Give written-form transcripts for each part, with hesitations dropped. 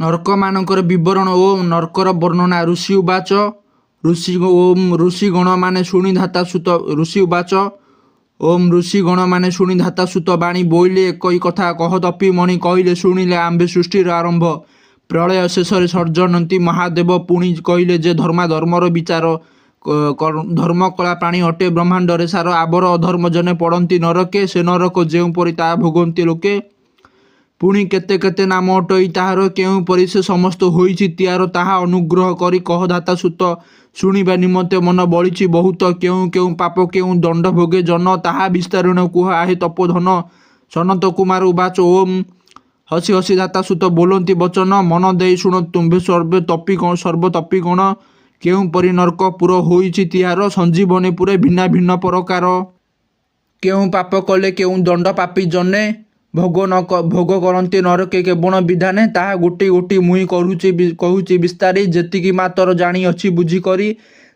ନର୍କମାନଙ୍କର ବିବରଣ ଓ ନର୍କର ବର୍ଣ୍ଣନା। ଋଷି ଉବାଚ, ଋଷି ଓମ୍ ଋଷିଗଣମାନେ ଶୁଣି ଧାତା ସୁତ, ଋଷି ଉବାଚ, ଓମ୍ ଋଷିଗଣମାନେ ଶୁଣି ଧାତା ସୁତ ବାଣୀ ବୋଇଲେ, ଏକଇ କଥା କହ ତପୀମଣି। କହିଲେ, ଶୁଣିଲେ ଆମ୍ଭେ ସୃଷ୍ଟିର ଆରମ୍ଭ, ପ୍ରଳୟ ଶେଷରେ ସର୍ଜନ୍ତି ମହାଦେବ। ପୁଣି କହିଲେ ଯେ ଧର୍ମାଧର୍ମର ବିଚାର, ଧର୍ମ କଳା ପ୍ରାଣୀ ଅଟେ ବ୍ରହ୍ମାଣ୍ଡରେ ସାର। ଆବର ଅଧର୍ମ ଜନେ ପଡ଼ନ୍ତି ନରକେ, ସେ ନରକ ଯେଉଁପରି ତାହା ଭୋଗନ୍ତି ଲୋକେ। ପୁଣି କେତେ କେତେ ନାମ ଅଟଇ ତାହାର, କେଉଁପରି ସେ ସମସ୍ତ ହୋଇଛି ତିଆର, ତାହା ଅନୁଗ୍ରହ କରି କହ ଧାତା ସୁତ। ଶୁଣିବା ନିମନ୍ତେ ମନ ବଳିଛି ବହୁତ। କେଉଁ କେଉଁ ପାପ କେଉଁ ଦଣ୍ଡ ଭୋଗେ ଜନ, ତାହା ବିସ୍ତାରେଣ କୁହ ଆହେ ତପୋଧନ। ସନତ କୁମାର ଉବାଚ, ଓମ୍ ହସି ହସି ଧାତା ସୁତ ବୋଲନ୍ତି ବଚନ, ମନ ଦେଇ ଶୁଣ ତୁମ୍ଭେ ସର୍ବେ ତପି ସର୍ବ ତପୀଗଣ। କେଉଁପରି ନର୍କ ପୁର ହୋଇଛି ତିଆର, ସଞ୍ଜୀବନୀ ପୁରେ ଭିନ୍ନା ଭିନ୍ନ ପ୍ରକାର। କେଉଁ ପାପ କଲେ କେଉଁ ଦଣ୍ଡ ପାପୀ ଜନେ ଭୋଗ ନ ଭୋଗ କରନ୍ତି ନରକେ କେବଣ ବିଧାନେ, ତାହା ଗୋଟି ଗୋଟି ମୁହିଁ କହୁଛି ବିସ୍ତାରି, ଯେତିକି ମାତର ଜାଣିଅଛି ବୁଝିକରି।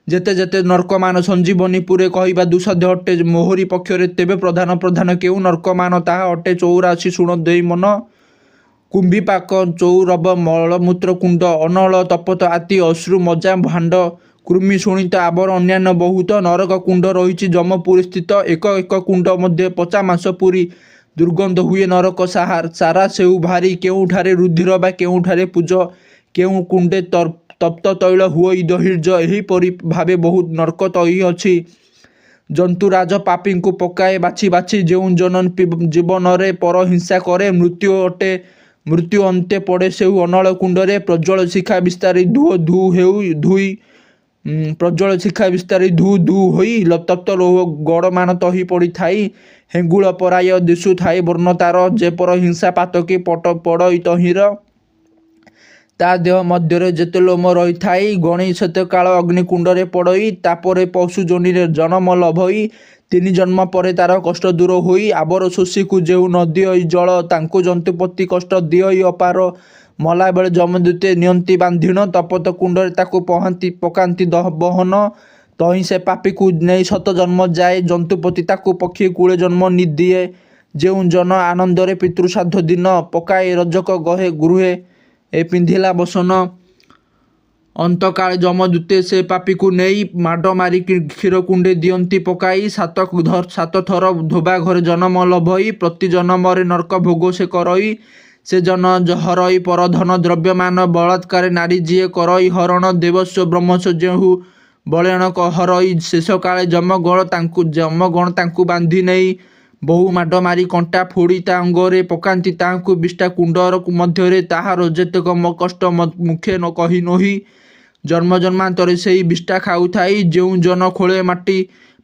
ଯେତେ ଯେତେ ନର୍କମାନ ସଞ୍ଜୀବନୀ ପୁରେ, କହିବା ଦୁଃସାଧ୍ୟ ଅଟେ ମୋହରି ପକ୍ଷରେ। ତେବେ ପ୍ରଧାନ ପ୍ରଧାନ କେଉଁ ନର୍କମାନ, ତାହା ଅଟେ 84 ଶୁଣ ଦେଇ ମନ। କୁମ୍ଭୀପାକ ଚୌରବ ମଳମୂତ୍ର କୁଣ୍ଡ, ଅନଳ ତପତ ଆତି ଅଶ୍ରୁ ମଜ୍ଜା ଭାଣ୍ଡ, କୃମି ଶୋଣିତ ଆବର ଅନ୍ୟାନ୍ୟ ବହୁତ ନରକ କୁଣ୍ଡ ରହିଛି ଯମପୁରୀ ସ୍ଥିତ। ଏକ ଏକ କୁଣ୍ଡ ମଧ୍ୟେ ପଚା ମାଂସ ପୂରି, ଦୁର୍ଗନ୍ଧ ହୁଏ ନରକ ସାରା ସେହୁ ଭାରି। କେଉଁଠାରେ ରୁଧିର ବା କେଉଁଠାରେ ପୂଜ, କେଉଁ କୁଣ୍ଡେ ତପ୍ତ ତୈଳ ହୁଅଇ ଦହିର୍ଯ୍ୟ, ଏହିପରି ଭାବେ ବହୁ ନର୍କ ତହିଁ ଅଛି। ଜନ୍ତୁରାଜ ପାପୀଙ୍କୁ ପକାଏ ବାଛି ବାଛି। ଯେଉଁ ଜନ ଜୀବନରେ ପରହିଂସା କରେ, ମୃତ୍ୟୁ ଅନ୍ତେ ପଡ଼େ ସେହୁ ଅନଳ କୁଣ୍ଡରେ। ପ୍ରଜ୍ୱଳ ଶିଖା ବିସ୍ତାରି ଧୂ ଧୂ ହେଉ ଧୋଇ, ପ୍ରଜ୍ୱଳ ଶିଖା ବିସ୍ତାରି ଧୂ ଧୂ ହୋଇ, ତପ୍ତ ଲୌହ ଗଡ଼ମାନ ତହିଁ ପଡ଼ିଥାଇ। ହେଙ୍ଗୁଳ ପରାୟ ଦିଶୁଥାଇ ବର୍ଣ୍ଣ ତାର, ଯେ ପରହିଂସା ପାତକୀ ପଡ଼ଇ ତହିଁର। ତା ଦେହ ମଧ୍ୟରେ ଯେତେ ଲୋମ ରହିଥାଇ, ଗଣି ସେତେକାଳ ଅଗ୍ନିକୁଣ୍ଡରେ ପଡ଼ଇ। ତାପରେ ପଶୁ ଯୋନିରେ ଜନମ ଲଭଇ, ତିନି ଜନ୍ମ ପରେ ତାର କଷ୍ଟ ଦୂର ହୋଇ। ଆବର ଶୋଷୀକୁ ଯେହୁ ନ ଦିଅଇ ଜଳ, ତାଙ୍କୁ ଜନ୍ତୁପତି କଷ୍ଟ ଦିଅଇ ଅପାର। ମଲାବେଳେ ଯମଦୂତେ ନିଅନ୍ତି ବାନ୍ଧିଣ, ତପତ କୁଣ୍ଡରେ ତାକୁ ପକାନ୍ତି ବହନ। ତହିଁ ସେ ପାପୀକୁ ନେଇ ଶତ ଜନ୍ମ ଯାଏ, ଜନ୍ତୁପତି ତାକୁ ପକ୍ଷୀ କୁଳେ ଜନ୍ମ ଦିଏ। ଯେଉଁ ଜନ ଆନନ୍ଦରେ ପିତୃଶ୍ରାଦ୍ଧ ଦିନ, ପକାଇ ରଜକ ଗୃହେ ପିନ୍ଧିଲା ବସନ। ଅନ୍ତକାଳେ ଯମଦୂତେ ସେ ପାପୀକୁ ନେଇ, ମାଡ଼ ମାରି କ୍ଷୀରକୁଣ୍ଡେ ଦିଅନ୍ତି ପକାଇ। ସାତ ଥର ଧୋବାଘରେ ଜନମ ଲଭଇ, ପ୍ରତି ଜନମରେ ନର୍କ ଭୋଗ ସେ କରଇ। ସେ ଜନ ହରଇ ପରଧନ ଦ୍ରବ୍ୟମାନ, ବଳାତ୍କାରେ ନାରୀ ଯିଏ କରଇ ହରଣ, ଦେବସ୍ୱ ବ୍ରହ୍ମସ୍ୱ ଯେହୁ ବଳେଣ ହରଇ। ଶେଷକାଳେ ଯମଗଣ ତାଙ୍କୁ ବାନ୍ଧି ନେଇ, ବହୁ ମାଡ଼ ମାରି କଣ୍ଟା ଫୋଡ଼ି ତା ଅଙ୍ଗରେ, ପକାନ୍ତି ତାହାଙ୍କୁ ବିଷ୍ଠା କୁଣ୍ଡର ମଧ୍ୟରେ, ତାହାର ଯେତେକ କଷ୍ଟ ମୁଖେ କହି ନୋହି। ଜନ୍ମ ଜନ୍ମାନ୍ତରେ ସେହି ବିଷ୍ଠା ଖାଉଥାଇ। ଯେଉଁ ଜନ ଖୋଳେ ମାଟି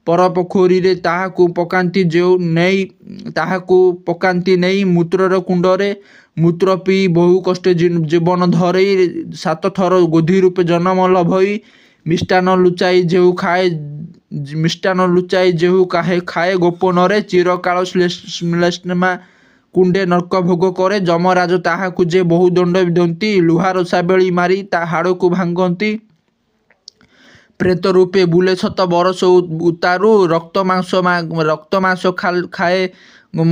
ପର ପୋଖରୀରେ, ତାହାକୁ ପକାନ୍ତି ନେଇ ମୂତ୍ରର କୁଣ୍ଡରେ। ମୂତ୍ର ପିଇ ବହୁ କଷ୍ଟେ ଜୀବନ ଧରଇ, ସାତଥର ଗୋଧି ରୂପେ ଜନମ ଲଭଇ। ମିଷ୍ଟାନ୍ନ ଲୁଚାଇ ଯେହୁ ଖାଏ ଗୋପନରେ, ଚିରକାଳ ଶ୍ଳେଷ୍ମା କୁଣ୍ଡେ ନର୍କ ଭୋଗ କରେ। ଯମରାଜ ତାହାକୁ ଯେ ବହୁ ଦଣ୍ଡ ଦ୍ୟନ୍ତି, ଲୁହାର ଶାବେଳି ମାରି ତା ହାଡ଼କୁ ଭାଙ୍ଗନ୍ତି। ପ୍ରେତ ରୂପେ ବୁଲେ ଶତ ବରଷ ଉତ୍ତାରୁ, ରକ୍ତ ମାଂସ ଖାଏ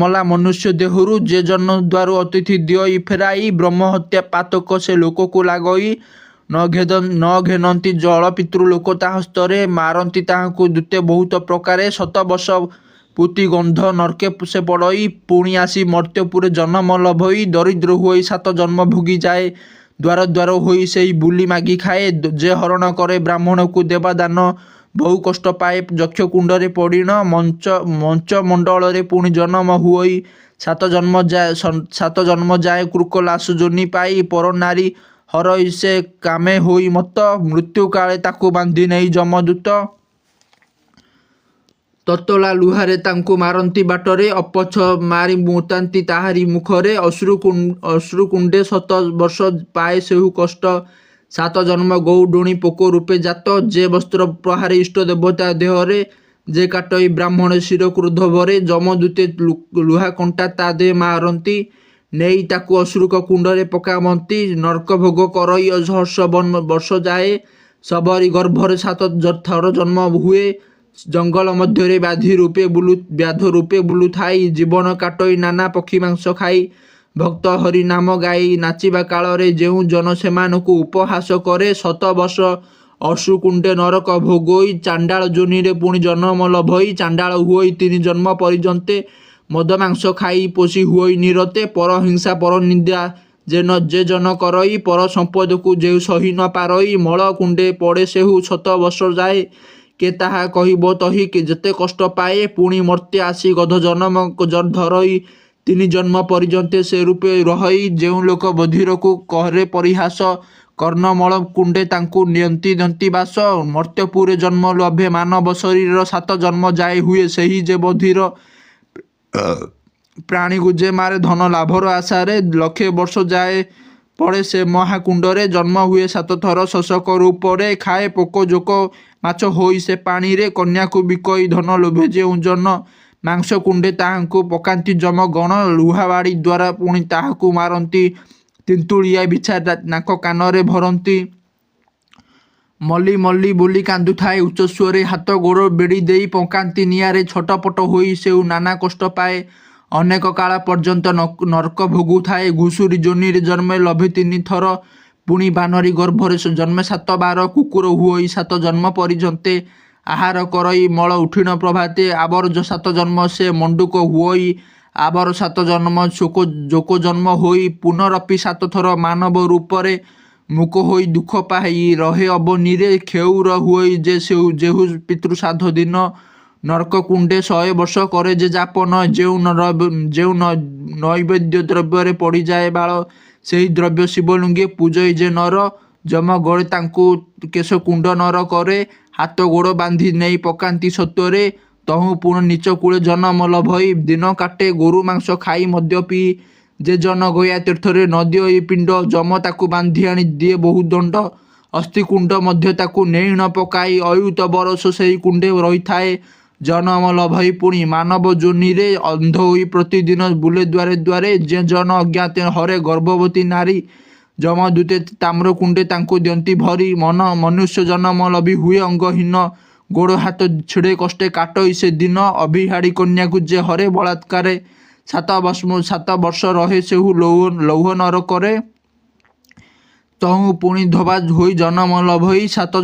ମଲା ମନୁଷ୍ୟ ଦେହରୁ। ଯେ ଜନ ଦ୍ୱାରୁ ଅତିଥି ଦିଅଇ ଫେରାଇ, ବ୍ରହ୍ମହତ୍ୟା ପାତକ ସେ ଲୋକକୁ ଲାଗଇ। ନ ଘେନନ୍ତି ଜଳ ପିତୃଲୋକ ତା ହସ୍ତରେ, ମାରନ୍ତି ତାହାଙ୍କୁ ଦୂତେ ବହୁତ ପ୍ରକାରେ। ଶତ ବର୍ଷ ପୂତି ଗନ୍ଧ ନର୍କେ ସେ ପଡ଼ଇ, ପୁଣି ଆସି ମର୍ତ୍ତ୍ୟପୁରେ ଜନମ ଲଭଇ। ଦରିଦ୍ର ହୋଇ ସାତ ଜନ୍ମ ଭୋଗି ଯାଏ, ଦ୍ୱାର ଦ୍ୱାର ହୋଇ ସେହି ବୁଲି ମାଗି ଖାଏ। ଯେ ହରଣ କରେ ବ୍ରାହ୍ମଣକୁ ଦେବା ଦାନ, ବହୁ କଷ୍ଟ ପାଏ ଯକ୍ଷ କୁଣ୍ଡରେ ପଡ଼ିଣ। ମଞ୍ଚ ମଣ୍ଡଳରେ ପୁଣି ଜନମ ହୁଅଇ, ସାତ ଜନ୍ମ ଯାଏ କୃକଲାସ ଯୋନି ପାଇ। ପରନାରୀ ହରଇ ସେ କାମେ ହୋଇ ମତ୍ତ, ମୃତ୍ୟୁକାଳେ ତାକୁ ବାନ୍ଧି ନେଇ ଯମଦୂତ। ତତଲା ଲୁହାରେ ତାଙ୍କୁ ମାରନ୍ତି ବାଟରେ, ଅପୋଚ୍ଛ ମାରି ମୂତନ୍ତି ତାହାରି ମୁଖରେ। ଅଶ୍ରୁକୁଣ୍ଡେ ଶତ ବର୍ଷ ପାଏ ସେହୁ କଷ୍ଟ, ସାତ ଜନ୍ମ ଗଉଡ଼ୁଣୀ ପୋକ ରୂପେ ଜାତ। ଯେ ବସ୍ତ୍ର ପ୍ରହାରେ ଇଷ୍ଟ ଦେବତା ଦେହରେ, ଯେ କାଟଇ ବ୍ରାହ୍ମଣ ଶିର କ୍ରୋଧ ଭରେ, ଯମଦୂତେ ଲୁହାକଣ୍ଟା ତା ଦେହେ ମାରନ୍ତି, ନେଇ ତାକୁ ଅଶ୍ରୁକ କୁଣ୍ଡରେ ପକାବନ୍ତି। ନର୍କ ଭୋଗ କରଇ ସହସ୍ର ବର୍ଷ ଯାଏ, ଶବରୀ ଗର୍ଭରେ ସାତ ଥର ଜନ୍ମ ହୁଏ। ଜଙ୍ଗଲ ମଧ୍ୟରେ ବ୍ୟାଧ ରୂପେ ବୁଲୁଥାଇ, ଜୀବନ କାଟଇ ନାନା ପକ୍ଷୀ ମାଂସ ଖାଇ। ଭକ୍ତ ହରି ନାମ ଗାଇ ନାଚିବା କାଳରେ ଯେଉଁ ଜନ ସେମାନଙ୍କୁ ଉପହାସ କରେ। ଶତ ବର୍ଷ ଅଶ୍ରୁକୁଣ୍ଡେ ନରକ ଭୋଗଇ ଚାଣ୍ଡାଳ ଯୋନିରେ ପୁଣି ଜନମ ଲଭଇ। ଚାଣ୍ଡାଳ ହୁଅଇ ତିନି ଜନ୍ମ ପରିଯନ୍ତେ ମଦ ମାଂସ ଖାଇ ପୋଷି ହୁଅଇ ନିରତେ। ପର ହିଂସା ପର ନିନ୍ଦା ଯେ ଜନ କରଇ, ପର ସମ୍ପଦକୁ ଯେହୁ ସହି ନ ପାରଇ, ମଳ କୁଣ୍ଡେ ପଡ଼େ ସେହୁ ଶତ ବର୍ଷ ଯାଏ, କେ ତାହା କହିବ ତହିଁ ଯେତେ କଷ୍ଟ ପାଏ। ପୁଣି ମର୍ତ୍ତ୍ୟେ ଆସି ଗଧ ଜନମ ଧରଇ, ତିନି ଜନ୍ମ ପରିଯନ୍ତେ ସେ ରୂପେ ରହଇ। ଯେଉଁ ଲୋକ ବଧିରକୁ କରେ ପରିହାସ, କର୍ଣ୍ଣ ମଳ କୁଣ୍ଡେ ତାଙ୍କୁ ନିୟନ୍ତି ବାସ। ମର୍ତ୍ତ୍ୟପୁରେ ଜନ୍ମ ଲଭେ ମାନବ ଶରୀର, ସାତ ଜନ୍ମ ଯାଏ ହୁଏ ସେହି ଯେ ବଧିର। ପ୍ରାଣୀକୁ ଯେ ମାରେ ଧନ ଲାଭର ଆଶାରେ, ଲକ୍ଷେ ବର୍ଷ ଯାଏ ପଡ଼େ ସେ ମହାକୁଣ୍ଡରେ। ଜନ୍ମ ହୁଏ ସାତଥର ଶଶକ ରୂପରେ, ଖାଏ ପୋକ ଜୋକ ମାଛ ହୋଇ ସେ ପାଣିରେ। କନ୍ୟାକୁ ବିକଇ ଧନ ଲୋଭେ ଯେଉଁ ଜନ, ମାଂସ କୁଣ୍ଡେ ତାହାଙ୍କୁ ପକାନ୍ତି ଯମଗଣ। ଲୁହାବାଡ଼ି ଦ୍ୱାରା ପୁଣି ତାହାକୁ ମାରନ୍ତି, ତିନ୍ତୁଳିଆ ବିଛା ନାକ କାନରେ ଭରନ୍ତି। ମଲି ମଲି ବୋଲି କାନ୍ଦୁଥାଏ ଉଚ୍ଚସ୍ୱରେ, ହାତ ଗୋଡ଼ ବେଡ଼ି ଦେଇ ପକାନ୍ତି ନିଆଁରେ। ଛଟପଟ ହୋଇ ସେହୁ ନାନା କଷ୍ଟ ପାଏ, ଅନେକ କାଳ ପର୍ଯ୍ୟନ୍ତ ନର୍କ ଭୋଗୁଥାଏ। ଘୁଷୁରି ଯୋନିରେ ଜନ୍ମ ଲଭେ ତିନି ଥର, ପୁଣି ବାନରୀ ଗର୍ଭରେ ଜନ୍ମେ ସାତ ବାର। କୁକୁର ହୁଅଇ ସାତ ଜନ୍ମ ପରିଯନ୍ତେ, ଆହାର କରଇ ମଳ ଉଠିଣ ପ୍ରଭାତେ। ଆବର ସାତ ଜନ୍ମ ସେ ମଣ୍ଡୁକ ହୁଅଇ, ଆବର ସାତ ଜନ୍ମ ଜୋକ ଜନ୍ମ ହୋଇ। ପୁନରପି ସାତଥର ମାନବ ରୂପରେ, ମୂକ ହୋଇ ଦୁଃଖ ପାଇ ରହେ ଅବନୀରେ। କ୍ଷୌର ହୁଅଇ ଯେ ଯେହୁ ପିତୃଶ୍ରାଦ୍ଧ ଦିନ, ନର୍କ କୁଣ୍ଡେ ଶହେ ବର୍ଷ କରେ ଯେ ଯାପନ। ଯେଉଁ ନୈବେଦ୍ୟ ଦ୍ରବ୍ୟରେ ପଡ଼ିଯାଏ ବାଳ, ସେହି ଦ୍ରବ୍ୟ ଶିବଲିଙ୍ଗେ ପୂଜଇ ଯେ ନର, ଯମଗଣେ ତାଙ୍କୁ କେଶ କୁଣ୍ଡ ନରକରେ। ହାତ ଗୋଡ଼ ବାନ୍ଧି ନେଇ ପକାନ୍ତି ସତ୍ୱରେ, ତହୁଁ ପୁଣି ନୀଚ କୁଳେ ଜନମ ଲଭଇ। ଦିନ କାଟେ ଗୋରୁ ମାଂସ ଖାଇ ମଦ୍ୟ ପିଇ, ଯେ ଜନ ଗୟା ତୀର୍ଥରେ ନ ଦିଅଇ ପିଣ୍ଡ, ଯମ ତାକୁ ବାନ୍ଧି ଆଣି ଦିଏ ବହୁ ଦଣ୍ଡ। ଅସ୍ଥିକୁଣ୍ଡ ମଧ୍ୟେ ତାକୁ ନେଇଣ ପକାଇ, ଅୟୁତ ବରଷ ସେହି କୁଣ୍ଡେ ରହିଥାଏ। ଜନମ ଲଭଇ ପୁଣି ମାନବ ଯୋନିରେ, ଅନ୍ଧ ହୋଇ ପ୍ରତିଦିନ ବୁଲେ ଦ୍ୱାରେ ଦ୍ୱାରେ। ଯେ ଜନ ଅଜ୍ଞାତେ ହରେ ଗର୍ଭବତୀ ନାରୀ, ଯମଦୂତେ ତାମ୍ରକୁଣ୍ଡେ ତାଙ୍କୁ ଦିଅନ୍ତି ଭରି। ମନୁଷ୍ୟ ଜନମ ଲଭି ହୁଏ ଅଙ୍ଗହୀନ, ଗୋଡ଼ ହାତ ଛିଡ଼େ କଷ୍ଟେ କାଟଇ ସେ ଦିନ। ଅଭିହାଡ଼ି କନ୍ୟାକୁ ଯେ ହରେ ବଳାତ୍କାରେ, ସାତ ବର୍ଷ ରହେ ସେହୁ ଲୌହ ନରକରେ। ତହୁଁ ପୁଣି ଧୋବା ହୋଇ ଜନମ ଲଭଇ, ସାତ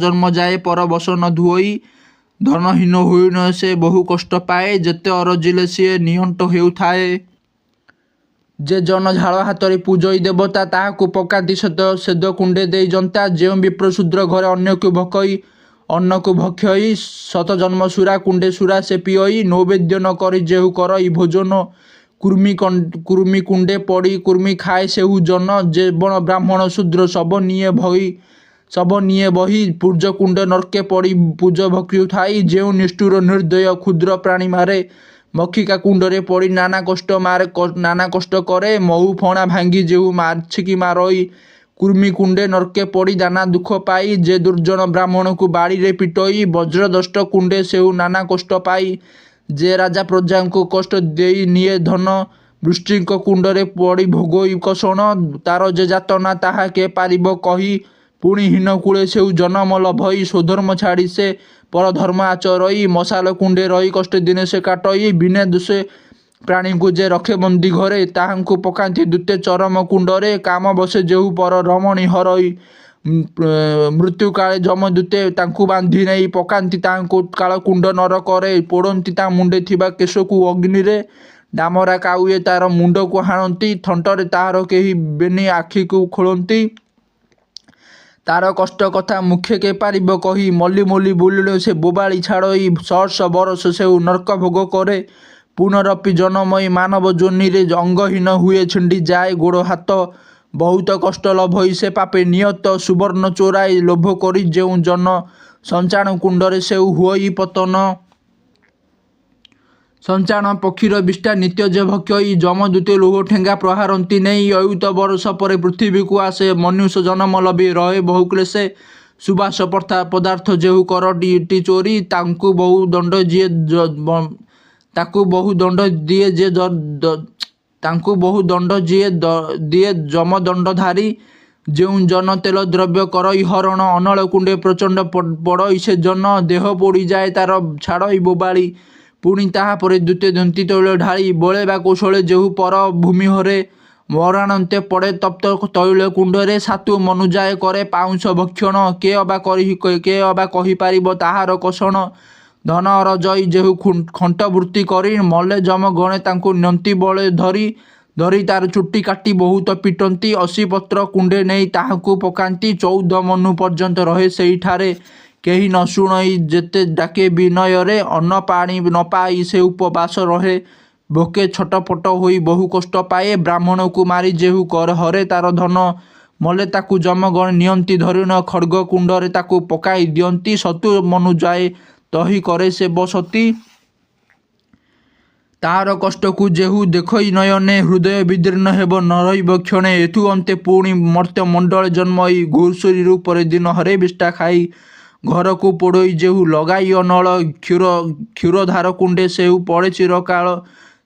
ଜନ୍ମ ଯାଏ ପର ବସନ ଧୋଅଇ। ଧନହୀନ ହୋଇଣ ସେ ବହୁ କଷ୍ଟ ପାଏ, ଯେତେ ଅରଜିଲେ ସିଏ ନିଅଣ୍ଟ ହେଉଥାଏ। ଯେ ଜନ ଝାଳ ହାତରେ ପୂଜଇ ଦେବତା, ତାହାକୁ ପକାନ୍ତି ସ୍ୱେଦ କୁଣ୍ଡେ ଦେଇ ଯନ୍ତା। ଯେଉଁ ବିପ୍ର ଶୂଦ୍ର ଘରେ ଅନ୍ୟକୁ ଭକ୍ଷଇ ଅନ୍ନକୁ ଭକ୍ଷଇ, ଶତ ଜନ୍ମ ସୁରା କୁଣ୍ଡେ ସୁରା ସେ ପିଅଇ। ନୈବେଦ୍ୟ ନ କରି ଯେହୁ କରଇ ଭୋଜନ, କୃମିକୁଣ୍ଡେ ପଡ଼ି କୃମି ଖାଏ ସେହୁ ଜନ। ଯେ ବଣ ବ୍ରାହ୍ମଣ ଶୂଦ୍ର ଶବ ନିଏ ବହି, ପୂଜ କୁଣ୍ଡ ନର୍କେ ପଡ଼ି ପୂଜ ଭକ୍ଷୁଥାଇ। ଯେଉଁ ନିଷ୍ଠୁର ନିର୍ଦ୍ଦୟ କ୍ଷୁଦ୍ର ପ୍ରାଣୀ ମାରେ, ମକ୍ଷିକା କୁଣ୍ଡରେ ପଡ଼ି ନାନା କଷ୍ଟ କରେ। ମହୁ ଫଣା ଭାଙ୍ଗି ଯେହୁ ମାଛିକି ମାରଇ, କୃମିକୁଣ୍ଡେ ନର୍କେ ପଡ଼ି ନାନା ଦୁଃଖ ପାଇ। ଯେ ଦୁର୍ଜନ ବ୍ରାହ୍ମଣକୁ ବାଡ଼ିରେ ପିଟଇ, ବଜ୍ରଦଷ୍ଟ କୁଣ୍ଡେ ସେହୁ ନାନା କଷ୍ଟ ପାଇ। ଯେ ରାଜା ପ୍ରଜାଙ୍କୁ କଷ୍ଟ ଦେଇ ନିଏ ଧନ, ବୃଶ୍ଚିକ କୁଣ୍ଡରେ ପଡ଼ି ଭୋଗଇ କଷଣ। ତାର ଯେ ଯାତନା ତାହା କେ ପାରିବ କହି, ପୁଣି ହୀନ କୁଳେ ସେହୁ ଜନମ ଲଭଇ। ସ୍ୱଧର୍ମ ଛାଡ଼ି ସେ ପରଧର୍ମ ଆଚରଇ, ମଶାଲ କୁଣ୍ଡେ ରହି କଷ୍ଟେ ଦିନ ସେ କାଟଇ। ବିନା ଦୋଷେ ପ୍ରାଣୀଙ୍କୁ ଯେ ରଖେ ବନ୍ଦୀ ଘରେ, ତାହାଙ୍କୁ ପକାନ୍ତି ଦୂତେ ଚରମ କୁଣ୍ଡରେ। କାମ ବଶେ ଯେହୁ ପର ରମଣୀ ହରଇ, ମୃତ୍ୟୁକାଳେ ଯମଦୂତେ ତାଙ୍କୁ ବାନ୍ଧି ନେଇ ପକାନ୍ତି ତାହାଙ୍କୁ କାଳକୁଣ୍ଡ ନରକରେ। ପୋଡ଼ନ୍ତି ତା ମୁଣ୍ଡେ ଥିବା କେଶକୁ ଅଗ୍ନିରେ, ଡାମରା କାଉଏ ତାର ମୁଣ୍ଡକୁ ହାଣନ୍ତି, ଥଣ୍ଟରେ ତାହାର କେହି ବେନି ଆଖିକୁ ଖୋଳନ୍ତି। ତାର କଷ୍ଟ କଥା ମୁଖେ କେ ପାରିବ କହି, ମଲି ମଲି ବୋଲିଣ ସେ ବୋବାଳି ଛାଡ଼ଇ। ସହସ୍ର ବରଷ ସେହୁ ନର୍କ ଭୋଗ କରେ, ପୁନରପି ଜନମଇ ମାନବ ଯୋନିରେ। ଅଙ୍ଗହୀନ ହୁଏ ଛିଣ୍ଡିଯାଏ ଗୋଡ଼ ହାତ, ବହୁତ କଷ୍ଟ ଲଭଇ ସେ ପାପେ ନିୟତ। ସୁବର୍ଣ୍ଣ ଚୋରାଇ ଲୋଭ କରି ଯେଉଁ ଜନ, ସଞ୍ଚାଣ କୁଣ୍ଡରେ ସେହୁ ହୁଅଇ ପତନ। ସଞ୍ଚାଣ ପକ୍ଷୀର ବିଷ୍ଠା ନିତ୍ୟ ଯେ ଭକ୍ଷଇ, ଯମଦୂତେ ଲୌହ ଠେଙ୍ଗା ପ୍ରହାରନ୍ତି ନେଇ। ଅୟୁତ ବରଷ ପରେ ପୃଥିବୀକୁ ଆସେ, ମନୁଷ୍ୟ ଜନମ ଲଭି ରହେ ବହୁ କ୍ଳେଶେ। ସୁବାସ ପଦାର୍ଥ ଯେହୁ କରଇ ଚୋରି, ତାଙ୍କୁ ବହୁ ଦଣ୍ଡ ଯିଏ ଦିଏ ଯମଦଣ୍ଡଧାରୀ। ଯେଉଁ ଜନ ତେଲ ଦ୍ରବ୍ୟ କରଇ ହରଣ, ଅନଳ କୁଣ୍ଡେ ପ୍ରଚଣ୍ଡ ପଡ଼ଇ ସେ ଜନ। ଦେହ ପୋଡ଼ିଯାଏ ତାର ଛାଡ଼ଇ ବୋବାଳି, ପୁଣି ତାହାପରେ ଦ୍ୱିତୀୟ ଦନ୍ତି ତୈଳ ଢାଳି ବଳେଇବା କୌଶଳେ ଯେହୁ ପର ଭୂମି ହରେ। ମରଣାନ୍ତେ ପଡ଼େ ତପ୍ତ ତୈଳ କୁଣ୍ଡରେ ସାତୁ ମନୁଯାଏ କରେ ପାଉଁଶ ଭକ୍ଷଣ। କେ ଅବା କହିପାରିବ ତାହାର କଷଣ। ଧନ ଅରଜଇ ଯେହୁ ଖଣ୍ଟବୃତ୍ତି କରି ମଲେ ଯମଗଣେ ତାଙ୍କୁ ନିଅନ୍ତି ବଳେ ଧରି। ଧରି ତାର ଚୁଟି କାଟି ବହୁତ ପିଟନ୍ତି ଅସିପତ୍ର କୁଣ୍ଡେ ନେଇ ତାହାଙ୍କୁ ପକାନ୍ତି। 14 ମନୁ ପର୍ଯ୍ୟନ୍ତ ରହେ ସେହିଠାରେ କେହି ନ ଶୁଣଇ ଯେତେ ଡାକେ ବିନୟରେ। ଅନ୍ନ ପାଣି ନ ପାଇ ସେ ଉପବାସ ରହେ ଭୋକେ ଛଟପଟ ହୋଇ ବହୁ କଷ୍ଟ ପାଏ। ବ୍ରାହ୍ମଣକୁ ମାରି ଯେହୁ ହରେ ତାର ଧନ ମଲେ ତାକୁ ଯମଗଣେ ନିଅନ୍ତି ଧରିଣ। ଖଡ଼୍ଗ କୁଣ୍ଡରେ ତାକୁ ପକାଇ ଦିଅନ୍ତି ସତୁ ମନୁ ଯାଏ ତହିଁ କରେ ସେ ବସତି। ତାହାର କଷ୍ଟକୁ ଯେହୁ ଦେଖଇ ନୟନେ ହୃଦୟ ବିଦୀର୍ଣ୍ଣ ହେବ ନ ରହିବ କ୍ଷଣେ। ଏଥୁ ଅନ୍ତେ ପୁଣି ମର୍ତ୍ତ୍ୟ ମଣ୍ଡଳେ ଜନ୍ମଇ ଘୁଷୁରି ରୂପରେ ଦିନ ହରେ ବିଷ୍ଠା ଖାଇ। ଘରକୁ ପୋଡ଼ଇ ଯେହୁ ଲଗାଇ ଅନଳ କ୍ଷୁରଧାର କୁଣ୍ଡେ ସେହୁ ପଡ଼େ ଚିରକାଳ।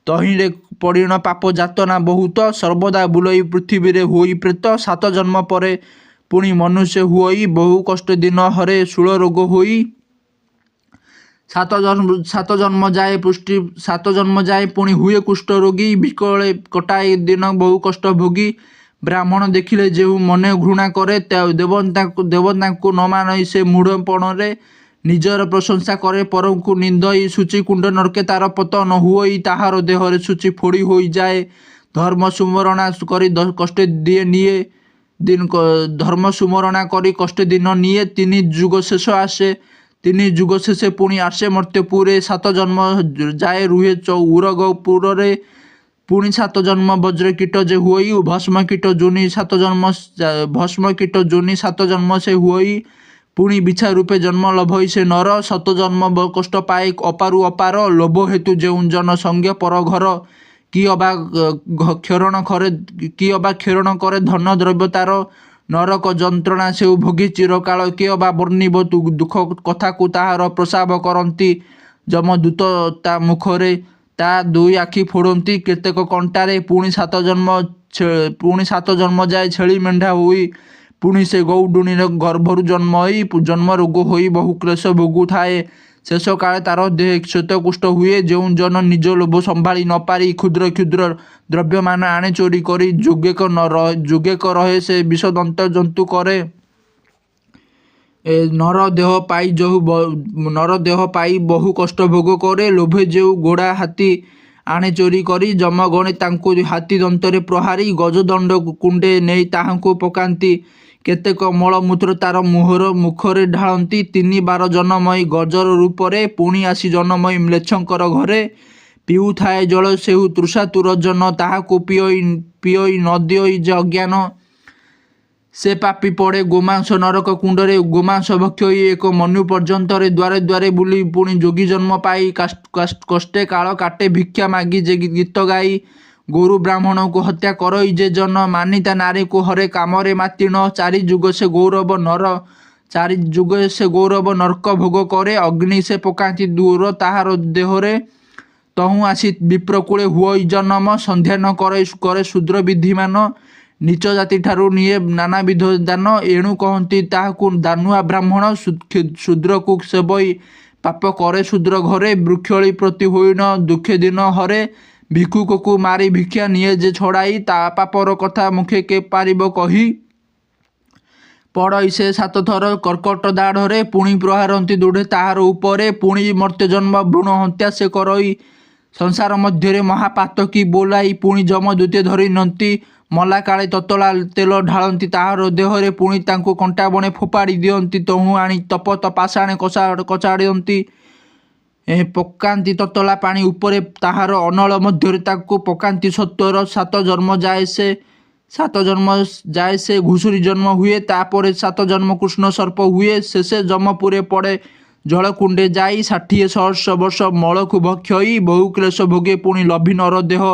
ତହିଁରେ ପଡ଼ିଣ ପାପ ଯାତନା ବହୁତ ସର୍ବଦା ବୁଲଇ ପୃଥିବୀରେ ହୋଇ ପ୍ରେତ। ସାତ ଜନ୍ମ ପରେ ପୁଣି ମନୁଷ୍ୟ ହୁଅଇ ବହୁ କଷ୍ଟେ ଦିନ ହରେ ଶୂଳ ରୋଗ ହୋଇ। ସାତ ଜନ୍ମ ଯାଏ ପୁଣି ହୁଏ କୁଷ୍ଠରୋଗୀ ବିକଳେ କଟାଏ ଦିନ ବହୁ କଷ୍ଟ ଭୋଗି। ବ୍ରାହ୍ମଣ ଦେଖିଲେ ଯେହୁ ମନେ ଘୃଣା କରେ ଦେବତାଙ୍କୁ ନ ମାନଇ ସେ ମୂଢ଼ପଣରେ। ନିଜର ପ୍ରଶଂସା କରେ ପରଙ୍କୁ ନିନ୍ଦଇ ଶୁଚି କୁଣ୍ଡ ନର୍କେ ତାର ପତନ ହୁଅଇ। ତାହାର ଦେହରେ ସୂଚି ଫୋଡ଼ି ହୋଇଯାଏ। ଧର୍ମ ସୁମରଣା କରି କଷ୍ଟେ ନିଏ ଧର୍ମ ସୁମରଣା କରି କଷ୍ଟେ ଦିନ ନିଏ। ତିନି ଯୁଗ ଶେଷେ ପୁଣି ଆସେ ମର୍ତ୍ତ୍ୟପୁରେ। ସାତ ଜନ୍ମ ଯାଏ ରୁହେ ଉରଗ ପୁରରେ। ପୁଣି ସାତ ଜନ୍ମ ବଜ୍ରକୀଟ ଯେ ହୁଅଇ ଭସ୍ମ କୀଟ ଯୋନି ସାତ ଜନ୍ମ ସେ ହୁଅଇ। ପୁଣି ବିଛା ରୂପେ ଜନ୍ମ ଲଭଇ ସେ ନର ଶତ ଜନ୍ମ କଷ୍ଟ ପାଏ ଅପାରୁ ଅପାର। ଲୋଭ ହେତୁ ଯେଉଁ ଜନ ସଙ୍ଗେ ପର ଘର କି ଅବା କ୍ଷରଣ କରେ ଧନ ଦ୍ରବ୍ୟ ତାର। ନରକ ଯନ୍ତ୍ରଣା ସେହୁ ଭୋଗେ ଚିରକାଳ କେ ଅବା ବର୍ଣ୍ଣିବ ଦୁଃଖ କଥାକୁ ତାହାର। ପ୍ରସାବ କରନ୍ତି ଯମଦୂତ ତା ମୁଖରେ ତା ଦୁଇ ଆଖି ଫୋଡ଼ନ୍ତି କେତେକ କଣ୍ଟାରେ। ପୁଣି ସାତ ଜନ୍ମ ଯାଏ ଛେଳି ମେଣ୍ଢା ହୋଇ ପୁଣି ସେ ଗଉଡ଼ୁଣୀର ଗର୍ଭରୁ ଜନ୍ମଇ। ଜନ୍ମରୋଗ ହୋଇ ବହୁ କ୍ଳେଶ ଭୋଗୁଥାଏ ଶେଷକାଳେ ତାର ଦେହେ ଶ୍ୱେତକୁଷ୍ଠ ହୁଏ। ଯେଉଁ ଜନ ନିଜ ଲୋଭ ସମ୍ଭାଳି ନ ପାରି କ୍ଷୁଦ୍ର କ୍ଷୁଦ୍ର ଦ୍ରବ୍ୟମାନ ଆଣେ ଚୋରି କରି ଯୁଗେକ ରହେ ସେ ବିଷଦନ୍ତ ଜନ୍ତୁ କରେ। ନର ଦେହ ପାଇ ବହୁ କଷ୍ଟ ଭୋଗ କରେ। ଲୋଭେ ଯେହୁ ଘୋଡ଼ା ହାତୀ ଆଣେ ଚୋରି କରି ଯମଗଣେ ତାଙ୍କୁ ହାତୀ ଦନ୍ତରେ ପ୍ରହାରି। ଗଜଦଣ୍ଡ କୁଣ୍ଡେ ନେଇ ତାହାଙ୍କୁ ପକାନ୍ତି କେତେକ ମଳମୂତ୍ର ତାର ମୁଖରେ ଢାଳନ୍ତି। ତିନି ବାର ଜନମଇ ଗଜର ରୂପରେ ପୁଣି ଆସି ଜନମଇ ମ୍ଳେଚ୍ଛଙ୍କର ଘରେ। ପିଉଥାଏ ଜଳ ସେହୁ ତୃଷାତୁର ଜନ ତାହାକୁ ପିଅଇ ନ ଦିଅଇ ଯେ ଅଜ୍ଞାନ। ସେ ପାପୀ ପଡ଼େ ଗୋମାଂସ ନରକ କୁଣ୍ଡରେ ଗୋମାଂସ ଭକ୍ଷଇ ଏକ ମନୁ ପର୍ଯ୍ୟନ୍ତରେ। ଦ୍ୱାରେ ଦ୍ୱାରେ ବୁଲି ପୁଣି ଯୋଗୀ ଜନ୍ମ ପାଇ କଷ୍ଟେ କାଳ କାଟେ ଭିକ୍ଷା ମାଗି ଯେ ଗୀତ ଗାଇ। ଗୋରୁ ବ୍ରାହ୍ମଣକୁ ହତ୍ୟା କରଇ ଯେ ଜନ ମାନିତା ନାରୀକୁ ହରେ କାମରେ ମାତିଣ। ଚାରି ଯୁଗ ସେ ଗୌରବ ନର୍କ ଭୋଗ କରେ ଅଗ୍ନି ସେ ପକାନ୍ତି ଦୂର ତାହାର ଦେହରେ। ତହୁଁ ଆସି ବିପ୍ରକୁଳେ ହୁଅଇ ଜନମ ସନ୍ଧ୍ୟା ନ କରେ ଶୂଦ୍ର ବିଧିମାନ। ନୀଚ ଜାତିଠାରୁ ନିଏ ନାନାବିଧ ଦାନ ଏଣୁ କହନ୍ତି ତାହାକୁ ଦାନୁଆ ବ୍ରାହ୍ମଣ। ଶୂଦ୍ରକୁ ସେବଇ ପାପ କରେ ଶୂଦ୍ର ଘରେ ବୃକ୍ଷଳୀ ପ୍ରତି ହୋଇଣ ଦୁଃଖେ ଦିନ ହରେ। ଭିକ୍ଷୁକକୁ ମାରି ଭିକ୍ଷା ନିଏ ଯେ ଛଡ଼ାଇ ତା ପାପର କଥା ମୁଖେ କେ ପାରିବ କହି। ପଡ଼ଇ ସେ ସାତଥର କର୍କଟ ଦାଢ଼ରେ ପୁଣି ପ୍ରହାରନ୍ତି ଦୃଢ଼େ ତାହାର ଉପରେ। ପୁଣି ମର୍ତ୍ତ୍ୟଜନ୍ମ ଭ୍ରୂଣହତ୍ୟା ସେ କରଇ ସଂସାର ମଧ୍ୟରେ ମହାପାତକୀ ବୋଲାଇ। ପୁଣି ଯମଦୂତେ ଧରି ନିଅନ୍ତି ମଲାକାଳେ ତତଲା ତେଲ ଢାଳନ୍ତି ତାହାର ଦେହରେ। ପୁଣି ତାଙ୍କୁ କଣ୍ଟାବଣେ ଫୋପାଡ଼ି ଦିଅନ୍ତି ତହୁଁ ଆଣି ତପ୍ତ ପାଷାଣେ କଚାଡ଼ନ୍ତି। ପକାନ୍ତି ତତଲା ପାଣି ଉପରେ ତାହାର ଅନଳ ମଧ୍ୟରେ ତାଙ୍କୁ ପକାନ୍ତି ସତ୍ୱର। ସାତ ଜନ୍ମ ଯାଏ ସେ ଘୁଷୁରି ଜନ୍ମ ହୁଏ ତା ପରେ ସାତ ଜନ୍ମ କୃଷ୍ଣସର୍ପ ହୁଏ। ଶେଷେ ଯମପୁରେ ପଡ଼େ ଜଳକୁଣ୍ଡେ ଯାଇ 60 ସହସ୍ର ବର୍ଷ ମଳକୁ ଭକ୍ଷଇ। ବହୁ କ୍ଳେଶ ଭୋଗେ ପୁଣି ଲଭି ନରଦେହ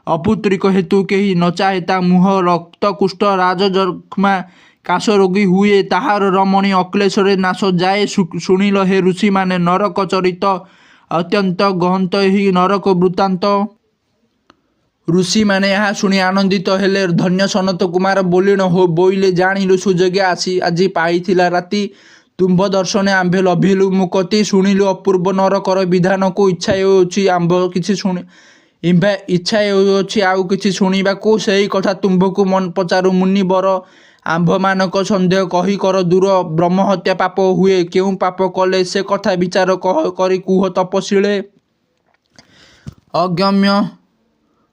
ଅପୁତ୍ରିକ ହେତୁ କେହି ନ ଚାହେଁ ତା ମୁହଁ। ରକ୍ତକୁଷ୍ଠ ରାଜଯକ୍ଷ୍ମା କାଶରୋଗୀ ହୁଏ ତାହାର ରମଣୀ ଅକ୍ଳେଶରେ ନାଶ ଯାଏ। ଶୁଣିଲ ହେ ଋଷିମାନେ ନରକ ଚରିତ ଅତ୍ୟନ୍ତ ଗହନ୍ତ ଏହି ନରକ ବୃତ୍ତାନ୍ତ। ଋଷିମାନେ ଏହା ଶୁଣି ଆନନ୍ଦିତ ହେଲେ ଧନ୍ୟ ସନତକୁମାର ବୋଲିଣ ବୋଇଲେ ଜାଣିଲୁ ସୁଯୋଗେ ଆଜି ପାଇଥିଲା ରାତି। ତୁମ୍ଭ ଦର୍ଶନେ ଆମ୍ଭେ ଲଭିଲୁ ମୁକତି। ଶୁଣିଲୁ ଅପୂର୍ବ ନରକର ବିଧାନକୁ। ଇଚ୍ଛା ହେଉଅଛି ଆମ୍ଭ କିଛି ଶୁଣି ଇଚ୍ଛା ହେଉଅଛି ଆଉ କିଛି ଶୁଣିବାକୁ। ସେହି କଥା ତୁମ୍ଭକୁ ପଚାରୁ ମୁନିବର। ଆମ୍ଭମାନଙ୍କ ସନ୍ଦେହ କହି କର ଦୂର। ବ୍ରହ୍ମହତ୍ୟା ପାପ ହୁଏ କେଉଁ ପାପ କଲେ। ସେ କଥା ବିଚାର କରି କୁହ ତପଶୀଳେ। ଅଗମ୍ୟ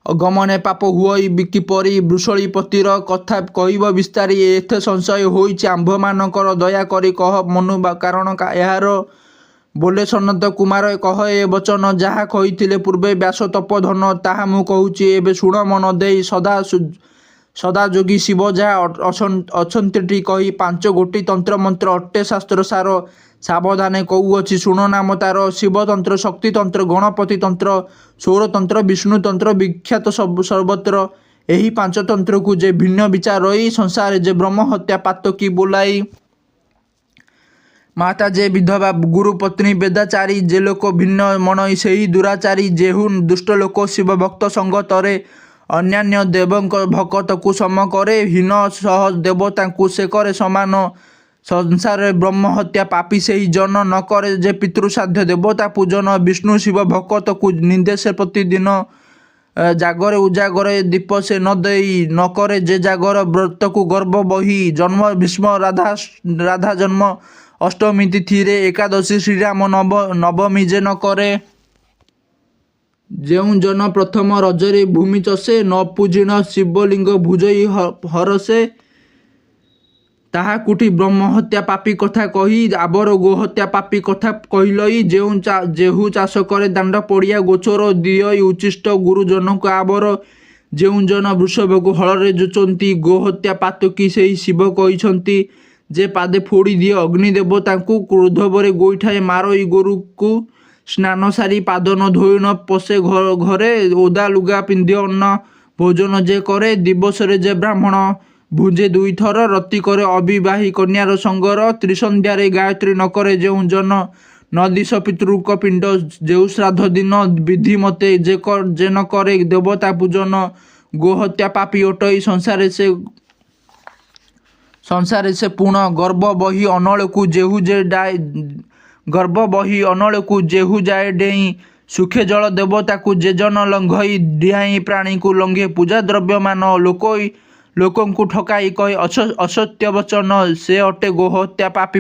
ଗମନେ ପାପ ହୁଅଇ କିପରି। ବୃଷଳୀପତିର କଥା କହିବ ବିସ୍ତାରି। ଏଥେ ସଂଶୟ ହୋଇଛି ଆମ୍ଭମାନଙ୍କର। ଦୟା କରି କହ ମନୁ କାରଣ ଏହାର। ବୋଲେ ସନତ କୁମାର କହ ଏ ବଚନ। ଯାହା କହିଥିଲି ପୂର୍ବେ ବ୍ୟାସ ତପୋଧନ। ତାହା ମୁଁ କହୁଛି ଏବେ ଶୁଣ ମନ ଦେଇ। ସଦାଯୋଗୀ ଶିବ ଯାହା ଅଛନ୍ତିଟି କହି। ପାଞ୍ଚଗୋଟି ତନ୍ତ୍ରମନ୍ତ୍ର ଅଟେ ଶାସ୍ତ୍ରସାର। ସାବଧାନେ କହୁଅଛି ଶୁଣ ନାମ ତାର। ଶିବତନ୍ତ୍ର ଶକ୍ତିତନ୍ତ୍ର ଗଣପତି ତନ୍ତ୍ର। ସୌରତନ୍ତ୍ର ବିଷ୍ଣୁତନ୍ତ୍ର ବିଖ୍ୟାତ ସର୍ବତ୍ର। ଏହି ପାଞ୍ଚ ତନ୍ତ୍ରକୁ ଯେ ଭିନ୍ନ ବିଚାରଇ। ସଂସାରେ ସେ ବ୍ରହ୍ମହତ୍ୟା ପାତକୀ ବୋଲାଇ। ମାତା ଯେ ବିଧବା ଗୁରୁପତ୍ନୀ ବେଦାଚାରୀ। ଯେ ଲୋକ ଭିନ୍ନ ମଣଇ ସେହି ଦୁରାଚାରୀ। ଯେହୁ ଦୁଷ୍ଟଲୋକ ଶିବଭକ୍ତ ସଙ୍ଗତରେ। ଅନ୍ୟାନ୍ୟ ଦେବଙ୍କ ଭକତକୁ ସମ କରେ। ହୀନ ସହ ଦେବତାଙ୍କୁ ସେ କରେ ସମାନ। ସଂସାରରେ ବ୍ରହ୍ମହତ୍ୟା ପାପୀ ସେହି ଜନ। ନ କରେ ଯେ ପିତୃଶ୍ରାଦ୍ଧ ଦେବତା ପୂଜନ। ବିଷ୍ଣୁ ଶିବ ଭକତକୁ ନିନ୍ଦେ ସେ ପ୍ରତିଦିନ। ଜାଗରେ ଉଜାଗରେ ଦୀପ ସେ ନ ଦେଇ। ନ କରେ ଯେ ଜାଗର ବ୍ରତକୁ ଗର୍ବ ବହି। ଜନ୍ମ ଭୀଷ୍ମ ରାଧା ଜନ୍ମ ଅଷ୍ଟମୀ ତିଥିରେ। ଏକାଦଶୀ ଶ୍ରୀରାମ ନବମୀ ଯେ ନ କରେ। ଯେଉଁ ଜନ ପ୍ରଥମ ରଜରେ ଭୂମି ଚଷେ। ନ ପୂଜିଣ ଶିବଲିଙ୍ଗ ଭୁଜଇ ହରଷେ। ତାହା କୁଠି ବ୍ରହ୍ମହତ୍ୟା ପାପୀ କଥା କହି। ଆବର ଗୋହତ୍ୟା ପାପୀ କଥା କହିଲଇ। ଯେହୁ ଚାଷ କରେ ଦାଣ୍ଡ ପଡ଼ିଆ ଗୋଚର। ଦିଅଇ ଉଚ୍ଛିଷ୍ଟ ଗୁରୁଜନଙ୍କୁ ଆବର। ଯେଉଁ ଜନ ବୃଷଭକୁ ହଳରେ ଯୋଚନ୍ତି। ଗୋହତ୍ୟା ପାତକୀ ସେହି ଶିବ କହିଛନ୍ତି। ଯେ ପାଦେ ଫୋଡ଼ି ଦିଏ ଅଗ୍ନି ଦେବତାଙ୍କୁ। କ୍ରୋଧଭରେ ଗୋଇଠାଏ ମାରଇ ଗୋରୁକୁ। ସ୍ନାନ ସାରି ପାଦ ନ ଧୋଇଣ ପଶେ ଘରେ। ଓଦା ଲୁଗା ପିନ୍ଧି ଅନ୍ନ ଭୋଜନ ଯେ କରେ। ଦିବସରେ ଯେ ବ୍ରାହ୍ମଣ ଭୁଞ୍ଜେ ଦୁଇଥର। ରତି କରେ ଅବିବାହି କନ୍ୟାର ସଙ୍ଗର। ତ୍ରିସନ୍ଧ୍ୟାରେ ଗାୟତ୍ରୀ ନ କରେ ଯେଉଁ ଜନ। ନ ଦିଷ ପିତୃଙ୍କ ପିଣ୍ଡ ଯେଉଁ ଶ୍ରାଦ୍ଧ ଦିନ। ବିଧିମତେ ଯେ ନ କରେ ଦେବତା ପୂଜନ। ଗୋହତ୍ୟା ପାପୀ ଅଟଇ ସଂସାରେ ସେ ପୁଣ। ଗର୍ବ ବହି ଅନଳକୁ ଯେହୁ ଯାଏ ଡେଇଁ। ସୁଖେ ଜଳ ଦେବତାକୁ ଯେ ଜନ ଲଙ୍ଘଇ। ଡିଆଁଇ ପ୍ରାଣୀକୁ ଲଙ୍ଘେ ପୂଜା ଦ୍ରବ୍ୟମାନ। ଲୋକଙ୍କୁ ଠକାଇ କହେ ଅସତ୍ୟ ବଚନ। ସେ ଅଟେ ଗୋହତ୍ୟା ପାପୀ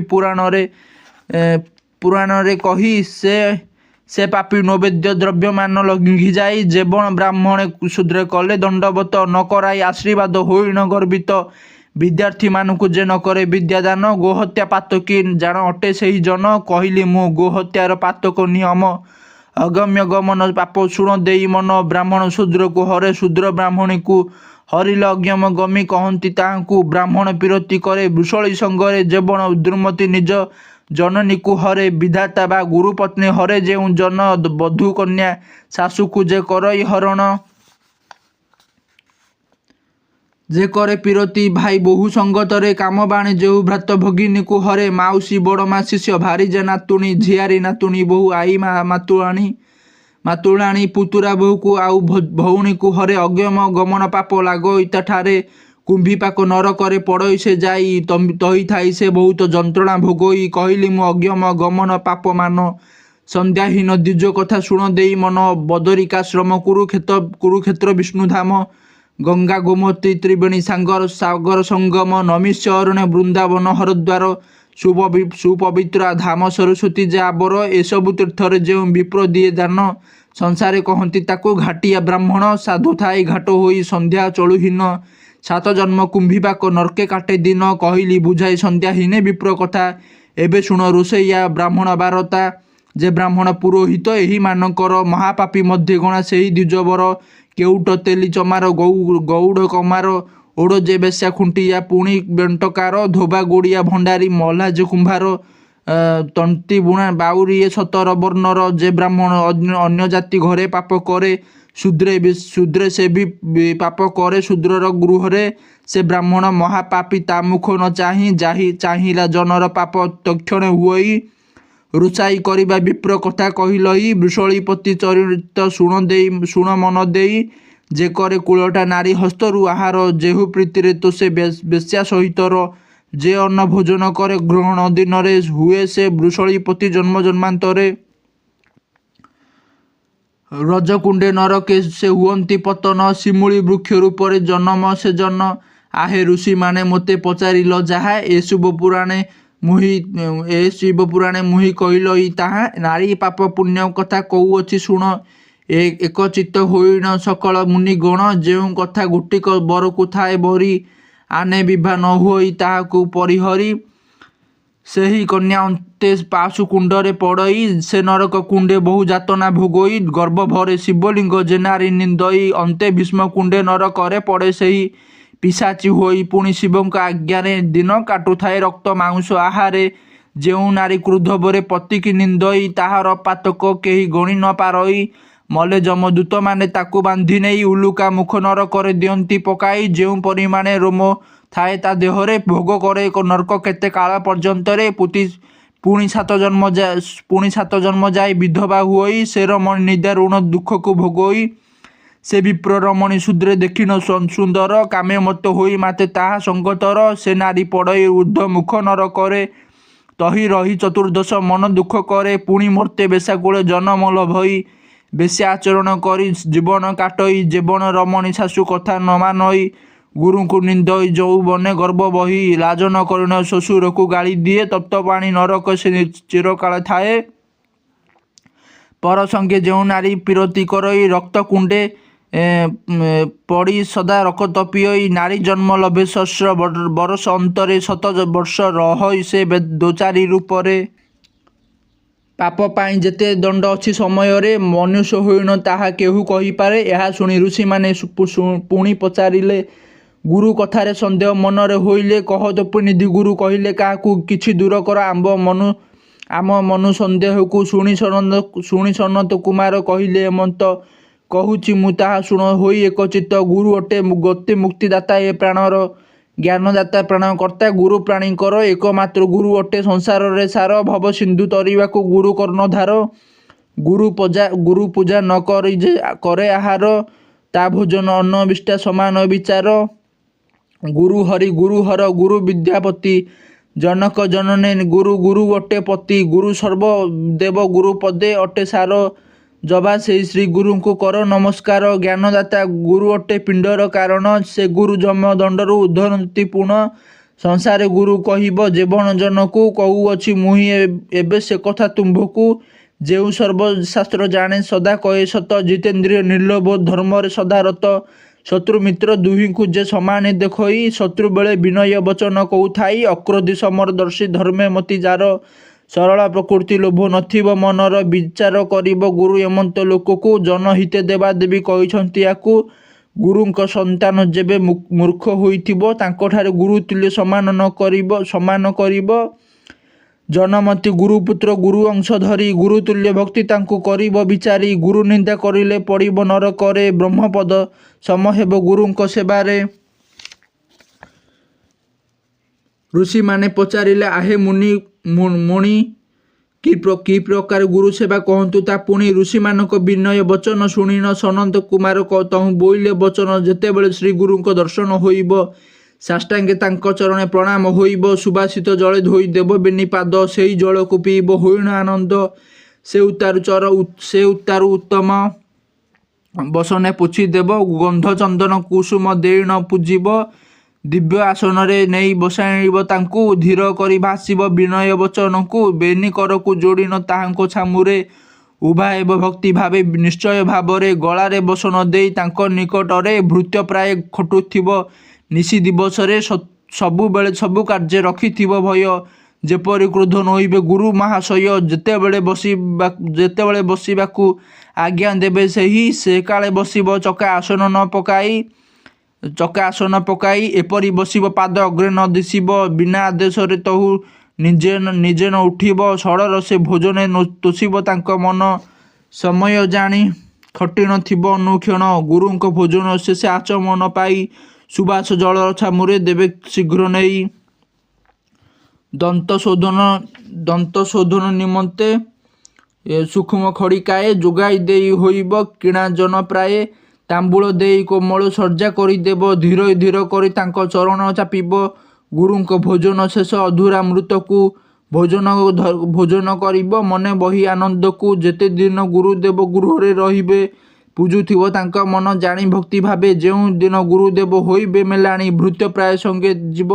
ପୁରାଣରେ କହି। ସେ ପାପୀ ନୈବେଦ୍ୟ ଦ୍ରବ୍ୟମାନ ଲଙ୍ଘିଯାଇ। ଯେବଣ ବ୍ରାହ୍ମଣେ ଶୂଦ୍ରେ କଲେ ଦଣ୍ଡବତ। ନ କରାଇ ଆଶୀର୍ବାଦ ହୋଇଣ ଗର୍ବିତ। ବିଦ୍ୟାର୍ଥୀମାନଙ୍କୁ ଯେ ନ କରେ ବିଦ୍ୟାଦାନ। ଗୋହତ୍ୟା ପାତକୀ ଜାଣ ଅଟେ ସେହି ଜନ। କହିଲି ମୁଁ ଗୋହତ୍ୟାର ପାତକ ନିୟମ। ଅଗମ୍ୟ ଗମନ ପାପ ଶୁଣ ଦେଇ ମନ। ବ୍ରାହ୍ମଣ ଶୂଦ୍ରକୁ ହରେ ଶୂଦ୍ର ବ୍ରାହ୍ମଣୀକୁ। ହରିଲେ ଅଗମ୍ୟ ଗମୀ କହନ୍ତି ତାହାଙ୍କୁ। ବ୍ରାହ୍ମଣ ପୀରତି କରେ ବୃଷଳୀ ସଙ୍ଗରେ। ଯେବଣ ଦୁର୍ମତି ନିଜ ଜନନୀକୁ ହରେ। ବିଧାତା ବା ଗୁରୁପତ୍ନୀ ହରେ ଯେଉଁ ଜନ। ବଧୂ କନ୍ୟା ଶାଶୁକୁ ଯେ କରଇ ହରଣ। ଯେ କରେ ପୀରତି ଭାଇ ବୋହୂ ସଙ୍ଗତରେ। କାମବାଣେ ଯେହୁ ଭ୍ରାତା ଭଗିନୀକୁ ହରେ। ମାଉସୀ ବଡ଼ମା ଶିଷ୍ୟ ଭାରିଜା ନାତୁଣୀ। ଝିଆରୀ ନାତୁଣୀ ବୋହୂ ଆଈ ମାତୁଳାଣୀ। ପୁତୁରା ବୋହୂକୁ ଆଉ ଭଉଣୀକୁ ହରେ। ଅଗମ୍ୟ ଗମନ ପାପ ଲାଗଇ ତାଠାରେ। କୁମ୍ଭୀପାକ ନରକରେ ପଡ଼ଇ ସେ ଯାଇ। ତହିଁ ଥାଇ ସେ ବହୁତ ଯନ୍ତ୍ରଣା ଭୋଗଇ। କହିଲି ମୁଁ ଅଗମ୍ୟ ଗମନ ପାପମାନ। ସନ୍ଧ୍ୟାହୀନ ଦ୍ୱିଜ କଥା ଶୁଣ ଦେଇ ମନ। ବଦରିକାଶ୍ରମ କୁରୁକ୍ଷେତ୍ର ବିଷ୍ଣୁଧାମ। ଗଙ୍ଗା ଗୋମତୀ ତ୍ରିବେଣୀ ସାଗର ସଙ୍ଗମ। ନୈମିଷ ଅରଣ୍ୟ ବୃନ୍ଦାବନ ହରଦ୍ୱାର। ସୁପବିତ୍ର ଧାମ ସରସ୍ୱତୀ ଯେ ଆବର। ଏସବୁ ତୀର୍ଥରେ ଯେଉଁ ବିପ୍ର ଦିଏ ଦାନ। ସଂସାରେ କହନ୍ତି ତାକୁ ଘାଟିଆ ବ୍ରାହ୍ମଣ। ସାଧୁ ଥାଇ ଘାଟ ହୋଇ ସନ୍ଧ୍ୟା ଚଳୁହୀନ। ସାତ ଜନ୍ମ କୁମ୍ଭୀପାକ ନର୍କେ କାଟେ ଦିନ। କହିଲି ବୁଝାଇ ସନ୍ଧ୍ୟାହୀନେ ବିପ୍ର କଥା। ଏବେ ଶୁଣ ରୋଷେଇଆ ବ୍ରାହ୍ମଣ ବାରତା। ଯେ ବ୍ରାହ୍ମଣ ପୁରୋହିତ ଏହିମାନଙ୍କର। ମହାପାପୀ ମଧ୍ୟେ ଗଣା ସେହି ଦ୍ୱିଜବର। କେଉଟ ତେଲି ଚମାର ଗଉଡ଼ କମାର। ଓଡ଼ ଯେ ବେଶ୍ୟା ଖୁଣ୍ଟିଆ ପୁଣି ବେଣ୍ଟକାର। ଧୋବା ଗୋଡ଼ିଆ ଭଣ୍ଡାରୀ ମହ୍ଲା ଯେ କୁମ୍ଭାର। ତନ୍ତୀବୁଣା ବାଉରି ଏ 17 ବର୍ଣ୍ଣର। ଯେ ବ୍ରାହ୍ମଣ ଅନ୍ୟ ଜାତି ଘରେ ପାପ କରେ। ଶୂଦ୍ରେ ସେ ବି ପାପ କରେ ଶୂଦ୍ରର ଗୃହରେ। ସେ ବ୍ରାହ୍ମଣ ମହାପାପୀ ତା ମୁଖ ନ ଚାହିଁ। ଚାହିଁଲା ଜନର ପାପ ତକ୍ଷଣେ ହୁଅଇ। ରୋଷାଇ କରିବା ବିପ୍ର କଥା କହିଲଇ। ବୃଷଳୀପତି ଚରିତ ଶୁଣ ମନ ଦେଇ। ଯେ କରେ କୁଳଟା ନାରୀ ହସ୍ତରୁ ଆହାର। ଯେହୁ ପ୍ରୀତିରେ ତୋଷେ ବେଶ୍ୟା ସହିତର। ଯେ ଅନ୍ନ ଭୋଜନ କରେ ଗ୍ରହଣ ଦିନରେ, ହୁଏ ସେ ବୃଷଳୀପତି ଜନ୍ମ ଜନ୍ମାନ୍ତରେ। ରଜକୁଣ୍ଡେ ନରକେ ସେ ହୁଅନ୍ତି ପତନ, ଶିମୁଳୀ ବୃକ୍ଷ ରୂପରେ ଜନମ ସେ ଜନ। ଆହେ ଋଷିମାନେ, ମୋତେ ପଚାରିଲ ଯାହା, ଏ ଶିବ ପୁରାଣେ ମୁହିଁ କହିଲଇ ତାହା। ନାରୀ ପାପ ପୁଣ୍ୟ କଥା କହୁଅଛି ଶୁଣ, ଏକଚିତ୍ତ ହୋଇଣ ସକଳ ମୁନିଗଣ। ଯେଉଁ କଥା ଗୋଟିକ ବରକୁ ଥାଏ ବରି, ଆନେ ବିଭା ନ ହୁଅଇ ତାହାକୁ ପରିହରି। ସେହି କନ୍ୟା ଅନ୍ତେ ପାଶୁ କୁଣ୍ଡରେ ପଡ଼ଇ, ସେ ନରକ କୁଣ୍ଡେ ବହୁ ଯାତନା ଭୋଗଇ। ଗର୍ଭ ଭରେ ଶିବଲିଙ୍ଗ ଯେ ନାରୀ ନିନ୍ଦଇ, ଅନ୍ତେ ଭୀଷ୍ମ କୁଣ୍ଡେ ନରକରେ ପଡ଼େ ସେହି। ପିଶାଚୀ ହୋଇ ପୁଣି ଶିବଙ୍କ ଆଜ୍ଞାରେ ଦିନ କାଟୁଥାଏ ରକ୍ତ ମାଉଁସ ଆହାରେ। ଯେଉଁ ନାରୀ କ୍ରୋଧଭରେ ପତିକି ନିନ୍ଦଇ, ତାହାର ପାତକ କେହି ଗଣି ନ ପାରଇ। ମଲେ ଯମଦୂତମାନେ ତାକୁ ବାନ୍ଧି ନେଇ ଉଲୁକା ମୁଖ ନରକରେ ଦିଅନ୍ତି ପକାଇ। ଯେଉଁ ପରିମାଣେ ରୋମ ଥାଏ ତା ଦେହରେ, ଭୋଗ କରେ ନର୍କ କେତେ କାଳ ପର୍ଯ୍ୟନ୍ତରେ। ପୁଣି ସାତ ଜନ୍ମ ଯାଇ ବିଧବା ହୁଅଇ, ସେ ରମଣୀ ନିଦାରୁଣ ଦୁଃଖକୁ ଭୋଗଇ। ସେ ବିପ୍ର ରମଣୀ ଶୂଦ୍ରେ ଦେଖିଣ ସୁନ୍ଦର, କାମେ ମତ୍ତ ହୋଇ ମାତେ ତାହା ସଙ୍ଗତର। ସେ ନାରୀ ପଡ଼ଇ ଊର୍ଦ୍ଧ୍ୱମୁଖ ନରକରେ, ତହିଁ ରହି ଚତୁର୍ଦ୍ଦଶ ମନ ଦୁଃଖ କରେ। ପୁଣି ମର୍ତ୍ତ୍ୟେ ବେଶ୍ୟାକୁଳେ ଜନମ ଲଭଇ, ବେଶ୍ୟା ଆଚରଣ କରି ଜୀବନ କାଟଇ। ଯେବଣ ରମଣୀ ଶାଶୁ କଥା ନ ମାନଇ, ଗୁରୁଙ୍କୁ ନିନ୍ଦଇ ଯୌବନେ ଗର୍ବ ବହି। ଲାଜ ନ କରିଣ ଶ୍ୱଶୁରକୁ ଗାଳି ଦିଏ, ତପ୍ତପାଣି ନରକେ ସେ ଚିରକାଳ ଥାଏ। ପର ସଙ୍ଗେ ଯେଉଁ ନାରୀ ପୀରତି କରଇ, ରକ୍ତ କୁଣ୍ଡେ ପଡ଼ି ସଦା ରକତ ପିଅଇ। ନାରୀ ଜନ୍ମ ଲଭେ ସହସ୍ର ବରଷ ଅନ୍ତରେ, ଶତ ବର୍ଷ ରହଇ ସେ ଦୋଚାରୀ ରୂପରେ। ପାପ ପାଇଁ ଯେତେ ଦଣ୍ଡ ଅଛି ସମୟରେ, ମନୁଷ୍ୟ ହୋଇଣ ତାହା କେହୁ କହିପାରେ। ଏହା ଶୁଣି ଋଷିମାନେ ପୁଣି ପଚାରିଲେ, ଗୁରୁ କଥାରେ ସନ୍ଦେହ ମନରେ ହୋଇଲେ। କହ ତପୋନିଧି ଗୁରୁ କହିଲେ କାହାକୁ, କିଛି ଦୂର କର ଆମ ମନୁ ସନ୍ଦେହକୁ। ଶୁଣି ସନତ କୁମାର କହିଲେ ଏମନ୍ତ, କହୁଛି ମୁଁ ତାହା ଶୁଣ ହୋଇ ଏକଚିତ୍ତ। ଗୁରୁ ଅଟେ ଗତି ମୁକ୍ତିଦାତା ଏ ପ୍ରାଣର, ଜ୍ଞାନଦାତା ପ୍ରାଣକର୍ତ୍ତା ଗୁରୁ ପ୍ରାଣୀଙ୍କର। ଏକମାତ୍ର ଗୁରୁ ଅଟେ ସଂସାରରେ ସାର, ଭବସିନ୍ଧୁ ତରିବାକୁ ଗୁରୁ କର୍ଣ୍ଣଧାର। ଗୁରୁ ପୂଜା ନ କରି ଯେ କରେ ଆହାର, ତା ଭୋଜନ ଅନ୍ନ ବିଷ୍ଠା ସମାନ ବିଚାର। ଗୁରୁ ହରି ଗୁରୁ ହର ଗୁରୁ ବିଦ୍ୟାପତି, ଜନକ ଜନନୀ ଗୁରୁ ଗୁରୁ ଅଟେ ପତି। ଗୁରୁ ସର୍ବ ଦେବ ଗୁରୁ ପଦେ ଅଟେ ସାର, ଯବା ସେହି ଶ୍ରୀ ଗୁରୁଙ୍କୁ କର ନମସ୍କାର। ଜ୍ଞାନଦାତା ଗୁରୁ ଅଟେ ପିଣ୍ଡର କାରଣ, ସେ ଗୁରୁ ଯମ ଦଣ୍ଡରୁ ଉଦ୍ଧରନ୍ତି ପୁଣ। ସଂସାରେ ଗୁରୁ କହିବ ଯେବଣ ଜନକୁ, କହୁଅଛି ମୁହିଁ ଏବେ ସେ କଥା ତୁମ୍ଭକୁ। ଯେଉଁ ସର୍ବଶାସ୍ତ୍ର ଜାଣେ ସଦା କହେ ସତ, ଜିତେନ୍ଦ୍ରିୟ ନିର୍ଲୋଭ ଧର୍ମରେ ସଦା ରତ। ଶତ୍ରୁ ମିତ୍ର ଦୁହିଁଙ୍କୁ ଯେ ସମାନେ ଦେଖଇ, ଶତ୍ରୁ ବେଳେ ବିନୟ ବଚନ କହୁଥାଇ। ଅକ୍ରୋଧୀ ସମରଦର୍ଶୀ ଧର୍ମେ ମତି ଯାର, ସରଳ ପ୍ରକୃତି ଲୋଭ ନଥିବ ମନର। ବିଚାର କରିବ ଗୁରୁ ଏମନ୍ତ ଲୋକକୁ, ଜନହିତେ ଦେବାଦେବୀ କହିଛନ୍ତି ୟାକୁ। ଗୁରୁଙ୍କ ସନ୍ତାନ ଯେବେ ମୂର୍ଖ ହୋଇଥିବ, ତାଙ୍କଠାରେ ଗୁରୁତୁଲ୍ୟ ସମାନ କରିବ। ଜନମତି ଗୁରୁପୁତ୍ର ଗୁରୁ ଅଂଶ ଧରି, ଗୁରୁତୁଲ୍ୟ ଭକ୍ତି ତାଙ୍କୁ କରିବ ବିଚାରି। ଗୁରୁ ନିନ୍ଦା କରିଲେ ପଡ଼ିବ ନରକରେ, ବ୍ରହ୍ମପଦ ସମ ହେବ ଗୁରୁଙ୍କ ସେବାରେ। ଋଷିମାନେ ପଚାରିଲେ ଆହେ ମୁନି ମଣି, କି ପ୍ରକାର ଗୁରୁ ସେବା କହନ୍ତୁ ତା ପୁଣି। ଋଷିମାନଙ୍କ ବିନୟ ବଚନ ଶୁଣିଣ ସନତ କୁମାର ତହୁଁ ବୋଇଲେ ବଚନ। ଯେତେବେଳେ ଶ୍ରୀଗୁରୁଙ୍କ ଦର୍ଶନ ହୋଇବ, ସାଷ୍ଟାଙ୍ଗେ ତାଙ୍କ ଚରଣେ ପ୍ରଣାମ ହୋଇବ। ସୁବାସିତ ଜଳେ ଧୋଇ ଦେବ ବେନିପାଦ, ସେହି ଜଳକୁ ପିଇବ ହୋଇଣ ଆନନ୍ଦ। ସେ ଉତ୍ତାରୁ ଉତ୍ତମ ବସନେ ପୋଛି ଦେବ, ଗନ୍ଧ ଚନ୍ଦନ କୁସୁମ ଦେଇଣ ପୂଜିବ। ଦିବ୍ୟ ଆସନରେ ନେଇ ବସାଇବ ତାଙ୍କୁ, ଧୀର କରି ଭାଷିବ ବିନୟ ବଚନକୁ। ବେନି କରକୁ ଯୋଡ଼ିଣ ତାହାଙ୍କ ଛାମୁରେ, ଉଭା ହେବ ଭକ୍ତି ଭାବେ ନିଶ୍ଚୟ ଭାବରେ। ଗଳାରେ ବସନ ଦେଇ ତାଙ୍କ ନିକଟରେ, ଭୃତ୍ୟ ପ୍ରାୟ ଖଟୁଥିବ ନିଶି ଦିବସରେ। ସବୁବେଳେ ସବୁ କାର୍ଯ୍ୟେ ରଖିଥିବ ଭୟ, ଯେପରି କ୍ରୋଧ ନୋହିବେ ଗୁରୁ ମହାଶୟ। ଯେତେବେଳେ ବସିବାକୁ ଆଜ୍ଞା ଦେବେ ସେହି, ସେକାଳେ ବସିବ ଚକା ଆସନ ନ ପକାଇ। ଚକା ଆସନ ପକାଇ ଏପରି ବସିବ ପାଦ ଅଗ୍ରେ ନ ଦିଶିବ। ବିନା ଆଦେଶରେ ତହୁ ନିଜେ ନ ଉଠିବ, ଷଡ଼ରସେ ଭୋଜନେ ତୋଷିବ ତାଙ୍କ ମନ। ସମୟ ଜାଣି ଖଟିଣ ଥିବ ଅନୁକ୍ଷଣ, ଗୁରୁଙ୍କ ଭୋଜନ ଶେଷେ ଆଚମନ ପାଇ। ସୁବାସ ଜଳ ଛାମୁରେ ଦେବେ ଶୀଘ୍ର ନେଇ, ଦନ୍ତ ଶୋଧନ ନିମନ୍ତେ ସୂକ୍ଷ୍ମ ଖଡ଼ିକାଏ। ଯୋଗାଇ ଦେଇ ହୋଇବ କିଣା ଜନ ପ୍ରାୟେ, ତାମ୍ବୁଳ ଦେଇ କୋମଳ ଶଯ୍ୟା କରିଦେବ। ଧୀର ଧୀର କରି ତାଙ୍କ ଚରଣ ଚାପିବ, ଗୁରୁଙ୍କ ଭୋଜନ ଶେଷ ଅଧୁରା ମୃତକୁ ଭୋଜନ ଭୋଜନ କରିବ ମନେ ବହି ଆନନ୍ଦକୁ। ଯେତେ ଦିନ ଗୁରୁଦେବ ଗୃହରେ ରହିବେ, ପୂଜୁଥିବ ତାଙ୍କ ମନ ଜାଣି ଭକ୍ତି ଭାବେ। ଯେଉଁ ଦିନ ଗୁରୁଦେବ ହୋଇବେ ମେଲାଣି, ଭୃତ୍ୟ ପ୍ରାୟ ସଙ୍ଗେ ଯିବ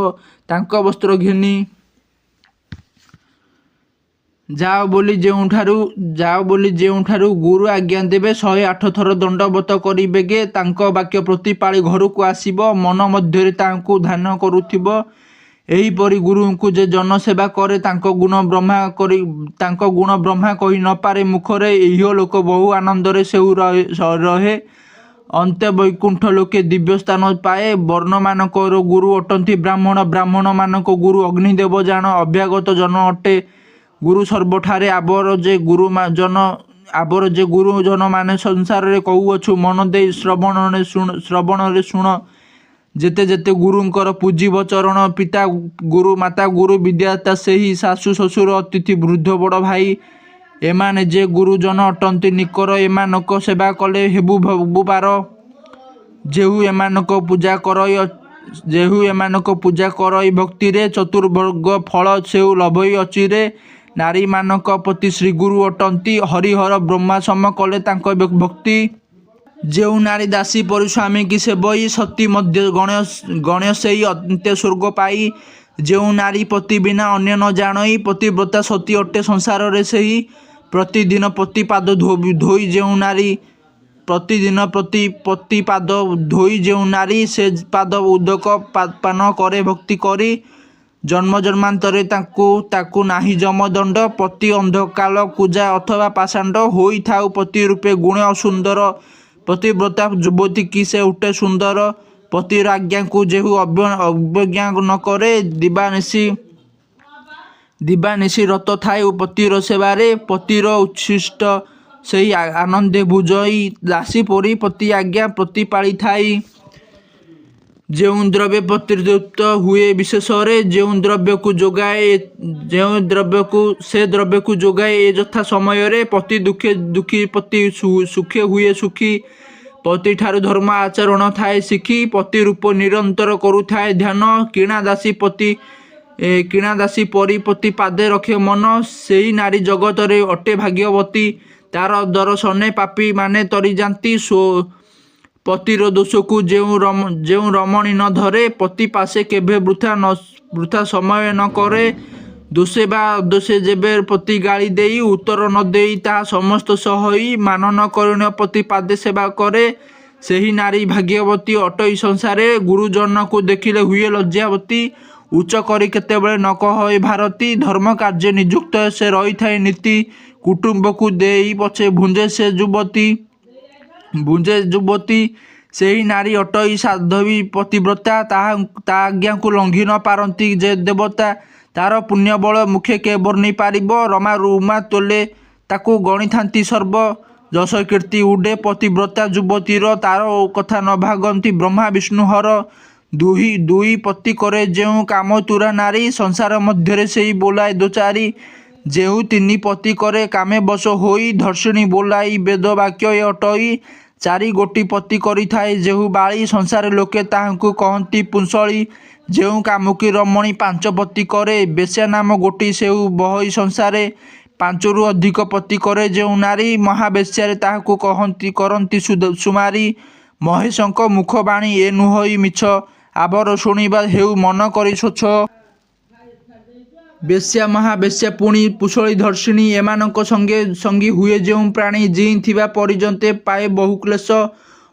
ତାଙ୍କ ବସ୍ତ୍ର ଘେନି। ଯାଅ ବୋଲି ଯେଉଁଠାରୁ ଯାଅ ବୋଲି ଯେଉଁଠାରୁ ଗୁରୁ ଆଜ୍ଞା ଦେବେ, 108 ଥର ଦଣ୍ଡବତ କରି ବେଗେ ତାଙ୍କ ବାକ୍ୟ ପ୍ରତିପାଳି ଘରକୁ ଆସିବ, ମନ ମଧ୍ୟରେ ତାହାଙ୍କୁ ଧ୍ୟାନ କରୁଥିବ। ଏହିପରି ଗୁରୁଙ୍କୁ ଯେ ଜନ ସେବା କରେ, ତାଙ୍କ ଗୁଣ ବ୍ରହ୍ମା କରି ତାଙ୍କ ଗୁଣ ବ୍ରହ୍ମା କହି ନ ପାରେ ମୁଖରେ। ଇହଲୋକ ବହୁ ଆନନ୍ଦରେ ସେହୁ ରହେ, ଅନ୍ତେ ବୈକୁଣ୍ଠ ଲୋକେ ଦିବ୍ୟ ସ୍ଥାନ ପାଏ। ବର୍ଣ୍ଣମାନଙ୍କର ଗୁରୁ ଅଟନ୍ତି ବ୍ରାହ୍ମଣ, ବ୍ରାହ୍ମଣମାନଙ୍କ ଗୁରୁ ଅଗ୍ନିଦେବ ଜାଣ। ଅଭ୍ୟାଗତ ଜନ ଅଟେ ଗୁରୁ ସର୍ବଠାରେ, ଆବର ଯେ ଗୁରୁଜନ ଆବର ଯେ ଗୁରୁଜନମାନେ ସଂସାରରେ କହୁଅଛୁ, ମନ ଦେଇ ଶ୍ରବଣରେ ଶୁଣ। ଯେତେ ଯେତେ ଗୁରୁଙ୍କର ପୂଜିବ ଚରଣ, ପିତା ଗୁରୁ ମାତା ଗୁରୁ ବିଦ୍ୟାଦାତା ସେହି, ଶାଶୁ ଶ୍ୱଶୁର ଅତିଥି ବୃଦ୍ଧ ବଡ଼ ଭାଇ, ଏମାନେ ଯେ ଗୁରୁଜନ ଅଟନ୍ତି ନିକର, ଏମାନଙ୍କ ସେବା କଲେ ହେବୁ ଭବୁ ପାର। ଯେହୁ ଏମାନଙ୍କ ପୂଜା କରଇ ଯେହୁ ଏମାନଙ୍କ ପୂଜା କରଇ ଭକ୍ତିରେ, ଚତୁର୍ବର୍ଗ ଫଳ ସେହୁ ଲଭଇ ଅଚିରେ। ନାରୀମାନଙ୍କ ପତି ଶ୍ରୀଗୁରୁ ଅଟନ୍ତି, ହରିହର ବ୍ରହ୍ମା ସମ କଲେ ତାଙ୍କ ଭକ୍ତି। ଯେଉଁ ନାରୀ ଦାସୀ ପରି ସ୍ୱାମୀକି ସେବଇ, ସତୀ ମଧ୍ୟ ଗଣ୍ୟ ସେଇ ଅନ୍ତେ ସ୍ୱର୍ଗ ପାଇ। ଯେଉଁ ନାରୀ ପତି ବିନା ଅନ୍ୟ ନ ଜାଣଇ, ପତିବ୍ରତା ସତୀ ଅଟେ ସଂସାରରେ ସେହି। ପ୍ରତିଦିନ ପତି ପାଦ ଧୋଇ ଯେଉଁ ନାରୀ ପ୍ରତିଦିନ ପ୍ରତି ପତି ପାଦ ଧୋଇ ଯେଉଁ ନାରୀ, ସେ ପାଦ ଉଦକ ପାନ କରେ ଭକ୍ତି କରି, ଜନ୍ମ ଜନ୍ମାନ୍ତରେ ତାକୁ ନାହିଁ ଯମଦଣ୍ଡ। ପତି ଅନ୍ଧକାଲ କୁଜା ଅଥବା ପାଷାଣ୍ଡ, ହୋଇଥାଉ ପତି ରୂପେ ଗୁଣେ ଅସୁନ୍ଦର, ପତିବ୍ରତା ଯୁବତୀ କି ସେ ଅଟେ ସୁନ୍ଦର। ପତିର ଆଜ୍ଞାକୁ ଯେହୁ ଅବଜ୍ଞା ନ କରେ, ଦିବାନିଶି ରତ ଥାଏ ପତିର ସେବାରେ, ପତିର ଉଚ୍ଛିଷ୍ଟ ସେହି ଆନନ୍ଦେ ଭୁଞ୍ଜଇ, ଦାସୀ ପରି ପତି ଆଜ୍ଞା ପ୍ରତିପାଳି ଥାଇ। ଯେଉଁ ଦ୍ରବ୍ୟେ ପତିତୃପ୍ତ ହୁଏ ବିଶେଷରେ, ଯେଉଁ ଦ୍ରବ୍ୟକୁ ଯୋଗାଏ ଯେଉଁ ଦ୍ରବ୍ୟକୁ ସେ ଦ୍ରବ୍ୟକୁ ଯୋଗାଏ ଏ ଯଥା ସମୟରେ। ପତି ଦୁଃଖେ ଦୁଃଖୀ ପତି ସୁଖେ ହୁଏ ସୁଖୀ, ପତିଠାରୁ ଧର୍ମ ଆଚରଣ ଥାଏ ଶିଖି। ପତି ରୂପ ନିରନ୍ତର କରୁଥାଏ ଧ୍ୟାନ, କିଣା ଦାସୀ ପରି ପତି ପାଦେ ରଖେ ମନ, ସେହି ନାରୀ ଜଗତରେ ଅଟେ ଭାଗ୍ୟବତୀ। ତାର ଦରଶନେ ପାପୀ ମାନେ ତରିଯାନ୍ତି, ପତିର ଦୋଷକୁ ଯେଉଁ ରମଣୀ ନ ଧରେ, ପତି ପାଶେ କେଭେ ବୃଥା ସମୟ ନ କରେ। ଦୋଷେ ବା ଅଦୋଷେ ଯେବେ ପତି ଗାଳି ଦେଇ, ଉତ୍ତର ନ ଦେଇ ତାହା ସମସ୍ତ ସହଇ, ମାନ ନ କରୁଣ ପତି ପାଦେ ସେବା କରେ, ସେହି ନାରୀ ଭାଗ୍ୟବତୀ ଅଟଇ ସଂସାରେ। ଗୁରୁଜନକୁ ଦେଖିଲେ ହୁଏ ଲଜ୍ଜାବତୀ, ଉଚ୍ଚ କରି କେତେବେଳେ ନ କହଇ ଭାରତୀ, ଧର୍ମ କାର୍ଯ୍ୟେ ନିଯୁକ୍ତ ସେ ରହିଥାଏ ନିତି, କୁଟୁମ୍ବକୁ ଦେଇ ପଛେ ଭୁଞ୍ଜେ ସେ ଯୁବତୀ ଭୁଞ୍ଜେ ଯୁବତୀ। ସେହି ନାରୀ ଅଟଇ ସାଧ୍ୱୀ ପତିବ୍ରତା, ତା ଆଜ୍ଞାକୁ ଲଙ୍ଘି ନ ପାରନ୍ତି ଯେ ଦେବତା। ତାର ପୁଣ୍ୟବଳ ମୁଖେ କେ ବର୍ଣ୍ଣି ପାରିବ, ରମା ଉମା ତୁଲ୍ୟେ ତାକୁ ଗଣିଥାନ୍ତି ସର୍ବ। ଯଶ କୀର୍ତ୍ତି ଉଡ଼େ ପତିବ୍ରତା ଯୁବତୀର, ତାର କଥା ନ ଭାଙ୍ଗନ୍ତି ବ୍ରହ୍ମା ବିଷ୍ଣୁ ହର। ଦୁଇ ପତି କରେ ଯେଉଁ କାମାତୁରା ନାରୀ, ସଂସାର ମଧ୍ୟରେ ସେହି ବୋଲାଏ ଦୋଚାରି। ଯେହୁ ତିନି ପତି କରେ କାମେ ବଶ ହୋଇ, ଧର୍ଷିଣୀ ବୋଲାଇ ବେଦ ବାକ୍ୟ ଏ ଅଟଇ। ଚାରି ଗୋଟି ପତି କରିଥାଏ ଯେହୁ ବାଳୀ, ସଂସାରେ ଲୋକେ ତାହାଙ୍କୁ କହନ୍ତି ପୁଂସଳୀ। ଯେଉଁ କାମୁକୀ ରମଣୀ ପାଞ୍ଚ ପତି କରେ, ବେଶ୍ୟା ନାମ ଗୋଟି ସେହୁ ବହଇ ସଂସାରେ। ପାଞ୍ଚରୁ ଅଧିକ ପତି କରେ ଯେଉଁ ନାରୀ, ମହାବେଶ୍ୟାରେ ତାହାକୁ କହନ୍ତି କରନ୍ତି ସୁମାରି। ମହେଶଙ୍କ ମୁଖବାଣୀ ଏ ନୁହଇ ମିଛ, ଆବର ଶୁଣିବା ହେଉ ମନ କରି ସ୍ୱଚ୍ଛ। ବେଶ୍ୟା ମହାବେଶ୍ୟା ପୁଣି ପୁଂସଳୀ ଧର୍ଷିଣୀ, ଏମାନଙ୍କ ସଙ୍ଗେ ସଙ୍ଗୀ ହୁଏ ଯେଉଁ ପ୍ରାଣୀ। ଜୀଇଁଥିବା ପରିଯନ୍ତେ ପାଏ ବହୁ କ୍ଳେଶ,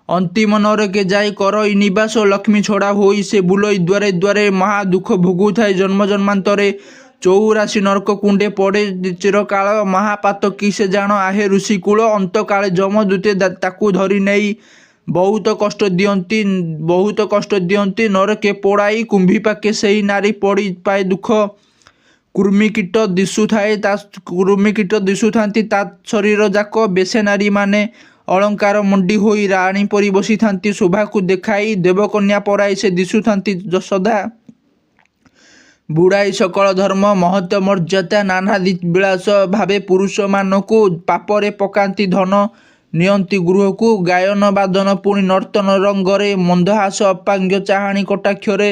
ଅନ୍ତିମ ନରକେ ଯାଇ କରଇ ନିବାସ। ଲକ୍ଷ୍ମୀ ଛଡ଼ା ହୋଇ ସେ ବୁଲଇ ଦ୍ୱାରେ ଦ୍ୱାରେ, ମହା ଦୁଃଖ ଭୋଗୁଥାଏ ଜନ୍ମ ଜନ୍ମାନ୍ତରେ। 84 ନରକ କୁଣ୍ଡେ ପଡ଼େ ଚିରକାଳ, ମହାପାତକୀ ସେ ଜାଣ ଆହେ ଋଷିକୁଳ। ଅନ୍ତକାଳେ ଯମଦୂତେ ତାକୁ ଧରି ନେଇ ବହୁତ କଷ୍ଟ ଦିଅନ୍ତି ନରକେ ପୋଡ଼ାଇ। କୁମ୍ଭୀପାକେ ସେହି ନାରୀ ପଡ଼ି ପାଏ ଦୁଃଖ, କୃମିକୀଟ ଦିଶୁଥାନ୍ତି ତା ଶରୀର ଯାକ। ବେଶ୍ୟା ନାରୀମାନେ ଅଳଙ୍କାର ମଣ୍ଡି ହୋଇ ରାଣୀ ପରି ବସିଥାନ୍ତି ଶୋଭାକୁ ଦେଖାଇ, ଦେବକନ୍ୟା ପରାଇ ସେ ଦିଶୁଥାନ୍ତି ସଦା। ବୁଡ଼ାଇ ସକଳ ଧର୍ମ ମହତ୍ତ୍ୱ ମର୍ଯ୍ୟାଦା, ନାନାଦି ବିଳାସ ଭାବେ ପୁରୁଷମାନଙ୍କୁ ପାପରେ ପକାନ୍ତି, ଧନ ନିଅନ୍ତି ଗୃହକୁ। ଗାୟନ ବାଦନ ପୁଣି ନର୍ତ୍ତନ ରଙ୍ଗରେ, ମନ୍ଦହାସ ଅପାଙ୍ଗ ଚାହାଣି କଟାକ୍ଷରେ,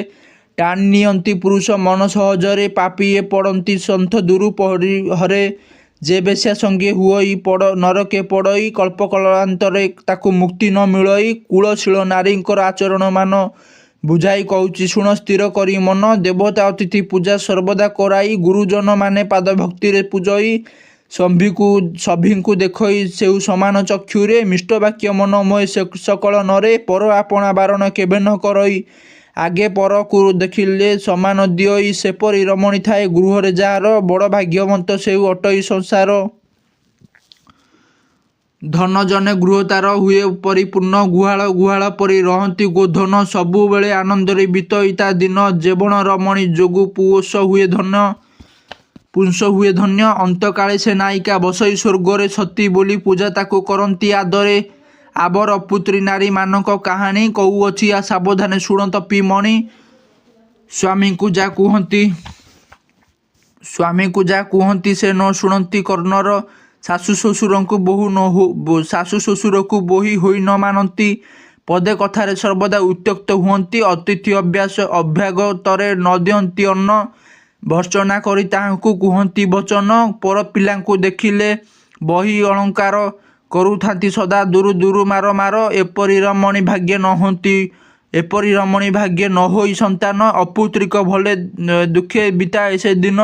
ଟାଣି ନିଅନ୍ତି ପୁରୁଷ ମନ ସହଜରେ, ପାପୀ ଏ ପଡ଼ନ୍ତି ସନ୍ଥ ଦୁରୁ ପରିହରେ। ଯେ ବେଶ୍ୟା ସଙ୍ଗେ ହୁଅଇ ପଡ଼ ନରକେ ପଡ଼ଇ, କଳ୍ପ କଳ୍ପାନ୍ତରେ ତାକୁ ମୁକ୍ତି ନ ମିଳଇ। କୁଳଶୀଳ ନାରୀଙ୍କର ଆଚରଣମାନ ବୁଝାଇ କହୁଛି ଶୁଣ ସ୍ଥିର କରି ମନ। ଦେବତା ଅତିଥି ପୂଜା ସର୍ବଦା କରାଇ, ଗୁରୁଜନମାନେ ପାଦ ଭକ୍ତିରେ ପୂଜଇ। ସଭିଙ୍କୁ ଦେଖଇ ସେଉ ସମାନ ଚକ୍ଷୁରେ, ମିଷ୍ଟ ବାକ୍ୟ ମନ ମୋହେ ସକଳ ନରେ। ପର ଆପଣା ବାରଣ କେବେ ନ କରଇ, ଆଗେ ପରକୁ ଦେଖିଲେ ସମାନ ଦିଅଇ। ସେପରି ରମଣୀ ଥାଏ ଗୃହରେ ଯାହାର, ବଡ଼ ଭାଗ୍ୟବନ୍ତ ସେଉ ଅଟଇ ସଂସାର। ଧନ ଜନେ ଗୃହ ତାର ହୁଏ ପରିପୂର୍ଣ୍ଣ, ଗୁହାଳ ଗୁହାଳ ପରି ରହନ୍ତି ଗୋଧନ। ସବୁବେଳେ ଆନନ୍ଦରେ ବିତଇ ତା ଦିନ, ଯେବଣ ରମଣୀ ଯୋଗୁ ପୁଷ ହୁଏ ଧନ୍ୟ ପୁଂସ ହୁଏ ଧନ୍ୟ। ଅନ୍ତକାଳେ ସେ ନାୟିକା ବସଇ ସ୍ୱର୍ଗରେ, ସତୀ ବୋଲି ପୂଜା ତାକୁ କରନ୍ତି ଆଦରେ। ଆବର ଅପୁତ୍ରୀ ନାରୀମାନଙ୍କ କାହାଣୀ କହୁଅଛି ସାବଧାନେ ଶୁଣ ତପୀମଣି। ସ୍ୱାମୀଙ୍କୁ ଯା କୁହନ୍ତି ସେ ନ ଶୁଣନ୍ତି କର୍ଣ୍ଣର, ଶାଶୁ ଶ୍ୱଶୁରଙ୍କୁ ବୋହୂ ନ ଶାଶୁ ଶ୍ୱଶୁରକୁ ବୋହୀ ହୋଇ ନ ମାନନ୍ତି। ପଦେ କଥାରେ ସର୍ବଦା ଉତ୍ତ୍ୟକ୍ତ ହୁଅନ୍ତି, ଅତିଥି ଅଭ୍ୟାସ ଅଭ୍ୟାଗତରେ ନ ଦିଅନ୍ତି ଅନ୍ନ। ଭର୍ତ୍ସନା କରି ତାହାଙ୍କୁ କୁହନ୍ତି ବଚନ, ପର ପିଲାଙ୍କୁ ଦେଖିଲେ ବହି ଅଳଙ୍କାର। କରୁଥାନ୍ତି ସଦା ଦୁରୁ ଦୁରୁ ମାର ମାର, ଏପରି ରମଣୀ ଭାଗ୍ୟେ ନ ହୋଇ ସନ୍ତାନ। ଅପୁତ୍ରିକ ଭଲେ ଦୁଃଖେ ବିତାଏ ସେ ଦିନ,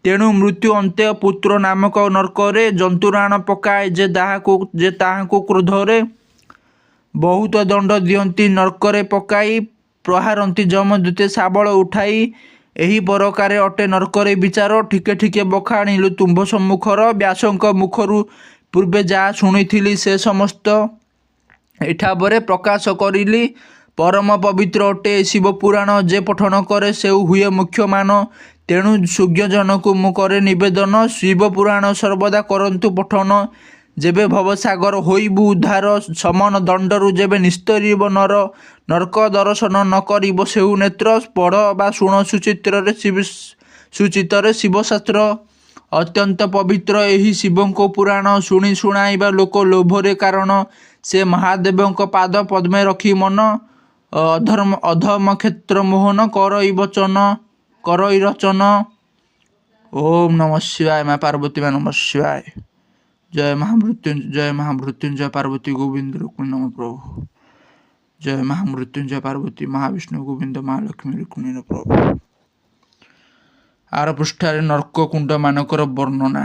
ତେଣୁ ମୃତ୍ୟୁ ଅନ୍ତେ ପୁତ୍ର ନାମକ ନର୍କରେ। ଜନ୍ତୁରାଣ ପକାଏ ଯେ ତାହାଙ୍କୁ କ୍ରୋଧରେ, ବହୁତ ଦଣ୍ଡ ଦିଅନ୍ତି ନର୍କରେ ପକାଇ। ପ୍ରହାରନ୍ତି ଯମଦୂତେ ଶାବଳ ଉଠାଇ, ଏହି ପରକାରେ ଅଟେ ନର୍କରେ ବିଚାର। ଠିକେ ଠିକେ ବଖାଣିଲୁ ତୁମ୍ଭ ସମ୍ମୁଖର। ବ୍ୟାସଙ୍କ ମୁଖରୁ ପୂର୍ବେ ଯାହା ଶୁଣିଥିଲି, ସେ ସମସ୍ତ ଏଠାବରେ ପ୍ରକାଶ କରିଲି। ପରମ ପବିତ୍ର ଅଟେ ଏ ଶିବ ପୁରାଣ, ଯେ ପଠନ କରେ ସେଉ ହୁଏ ମୁଖ୍ୟମାନ। ତେଣୁ ସୁଜ୍ଞଜନକୁ ମୁଁ କରେ ନିବେଦନ, ଶିବ ପୁରାଣ ସର୍ବଦା କରନ୍ତୁ ପଠନ। ଯେବେ ଭବସାଗର ହୋଇବୁ ଉଦ୍ଧାର, ଶମନ ଦଣ୍ଡରୁ ଯେବେ ନିସ୍ତରିବ ନର। ନର୍କ ଦର୍ଶନ ନ କରିବ ସେହୁ ନେତ୍ର, ପଢ଼ ବା ଶୁଣ ସୁଚିତ୍ରରେ ଶିବଶାସ୍ତ୍ର। ଅତ୍ୟନ୍ତ ପବିତ୍ର ଏହି ଶିବଙ୍କ ପୁରାଣ, ଶୁଣି ଶୁଣାଇବା ଲୋକ ଲୋଭରେ କାରଣ। ସେ ମହାଦେବଙ୍କ ପାଦ ପଦ୍ମେ ରଖି ମନ, ଅଧମ କ୍ଷେତ୍ର ମୋହନ କରଇ ବଚନ କରଇ ରଚନ। ଓମ୍ ନମଃ ଶିବାୟ। ମା ପାର୍ବତୀ ମା ନମଃ ଶିବାୟ। ଜୟ ମହାମୃତ୍ୟୁଞ୍ଜୟ, ଜୟ ମହାମୃତ୍ୟୁଞ୍ଜୟ ପାର୍ବତୀ ଗୋବିନ୍ଦ ରୁକ୍ମିଣୀ ନମ ପ୍ରଭୁ। ଜୟ ମହାମୃତ୍ୟୁଞ୍ଜୟ ପାର୍ବତୀ ମହାବିଷ୍ଣୁ ଗୋବିନ୍ଦ ମହାଲକ୍ଷ୍ମୀ ରୁକ୍ମିଣୀ ପ୍ରଭୁ। ଆର ପୃଷ୍ଠାରେ ନର୍କ କୁଣ୍ଡମାନଙ୍କର ବର୍ଣ୍ଣନା।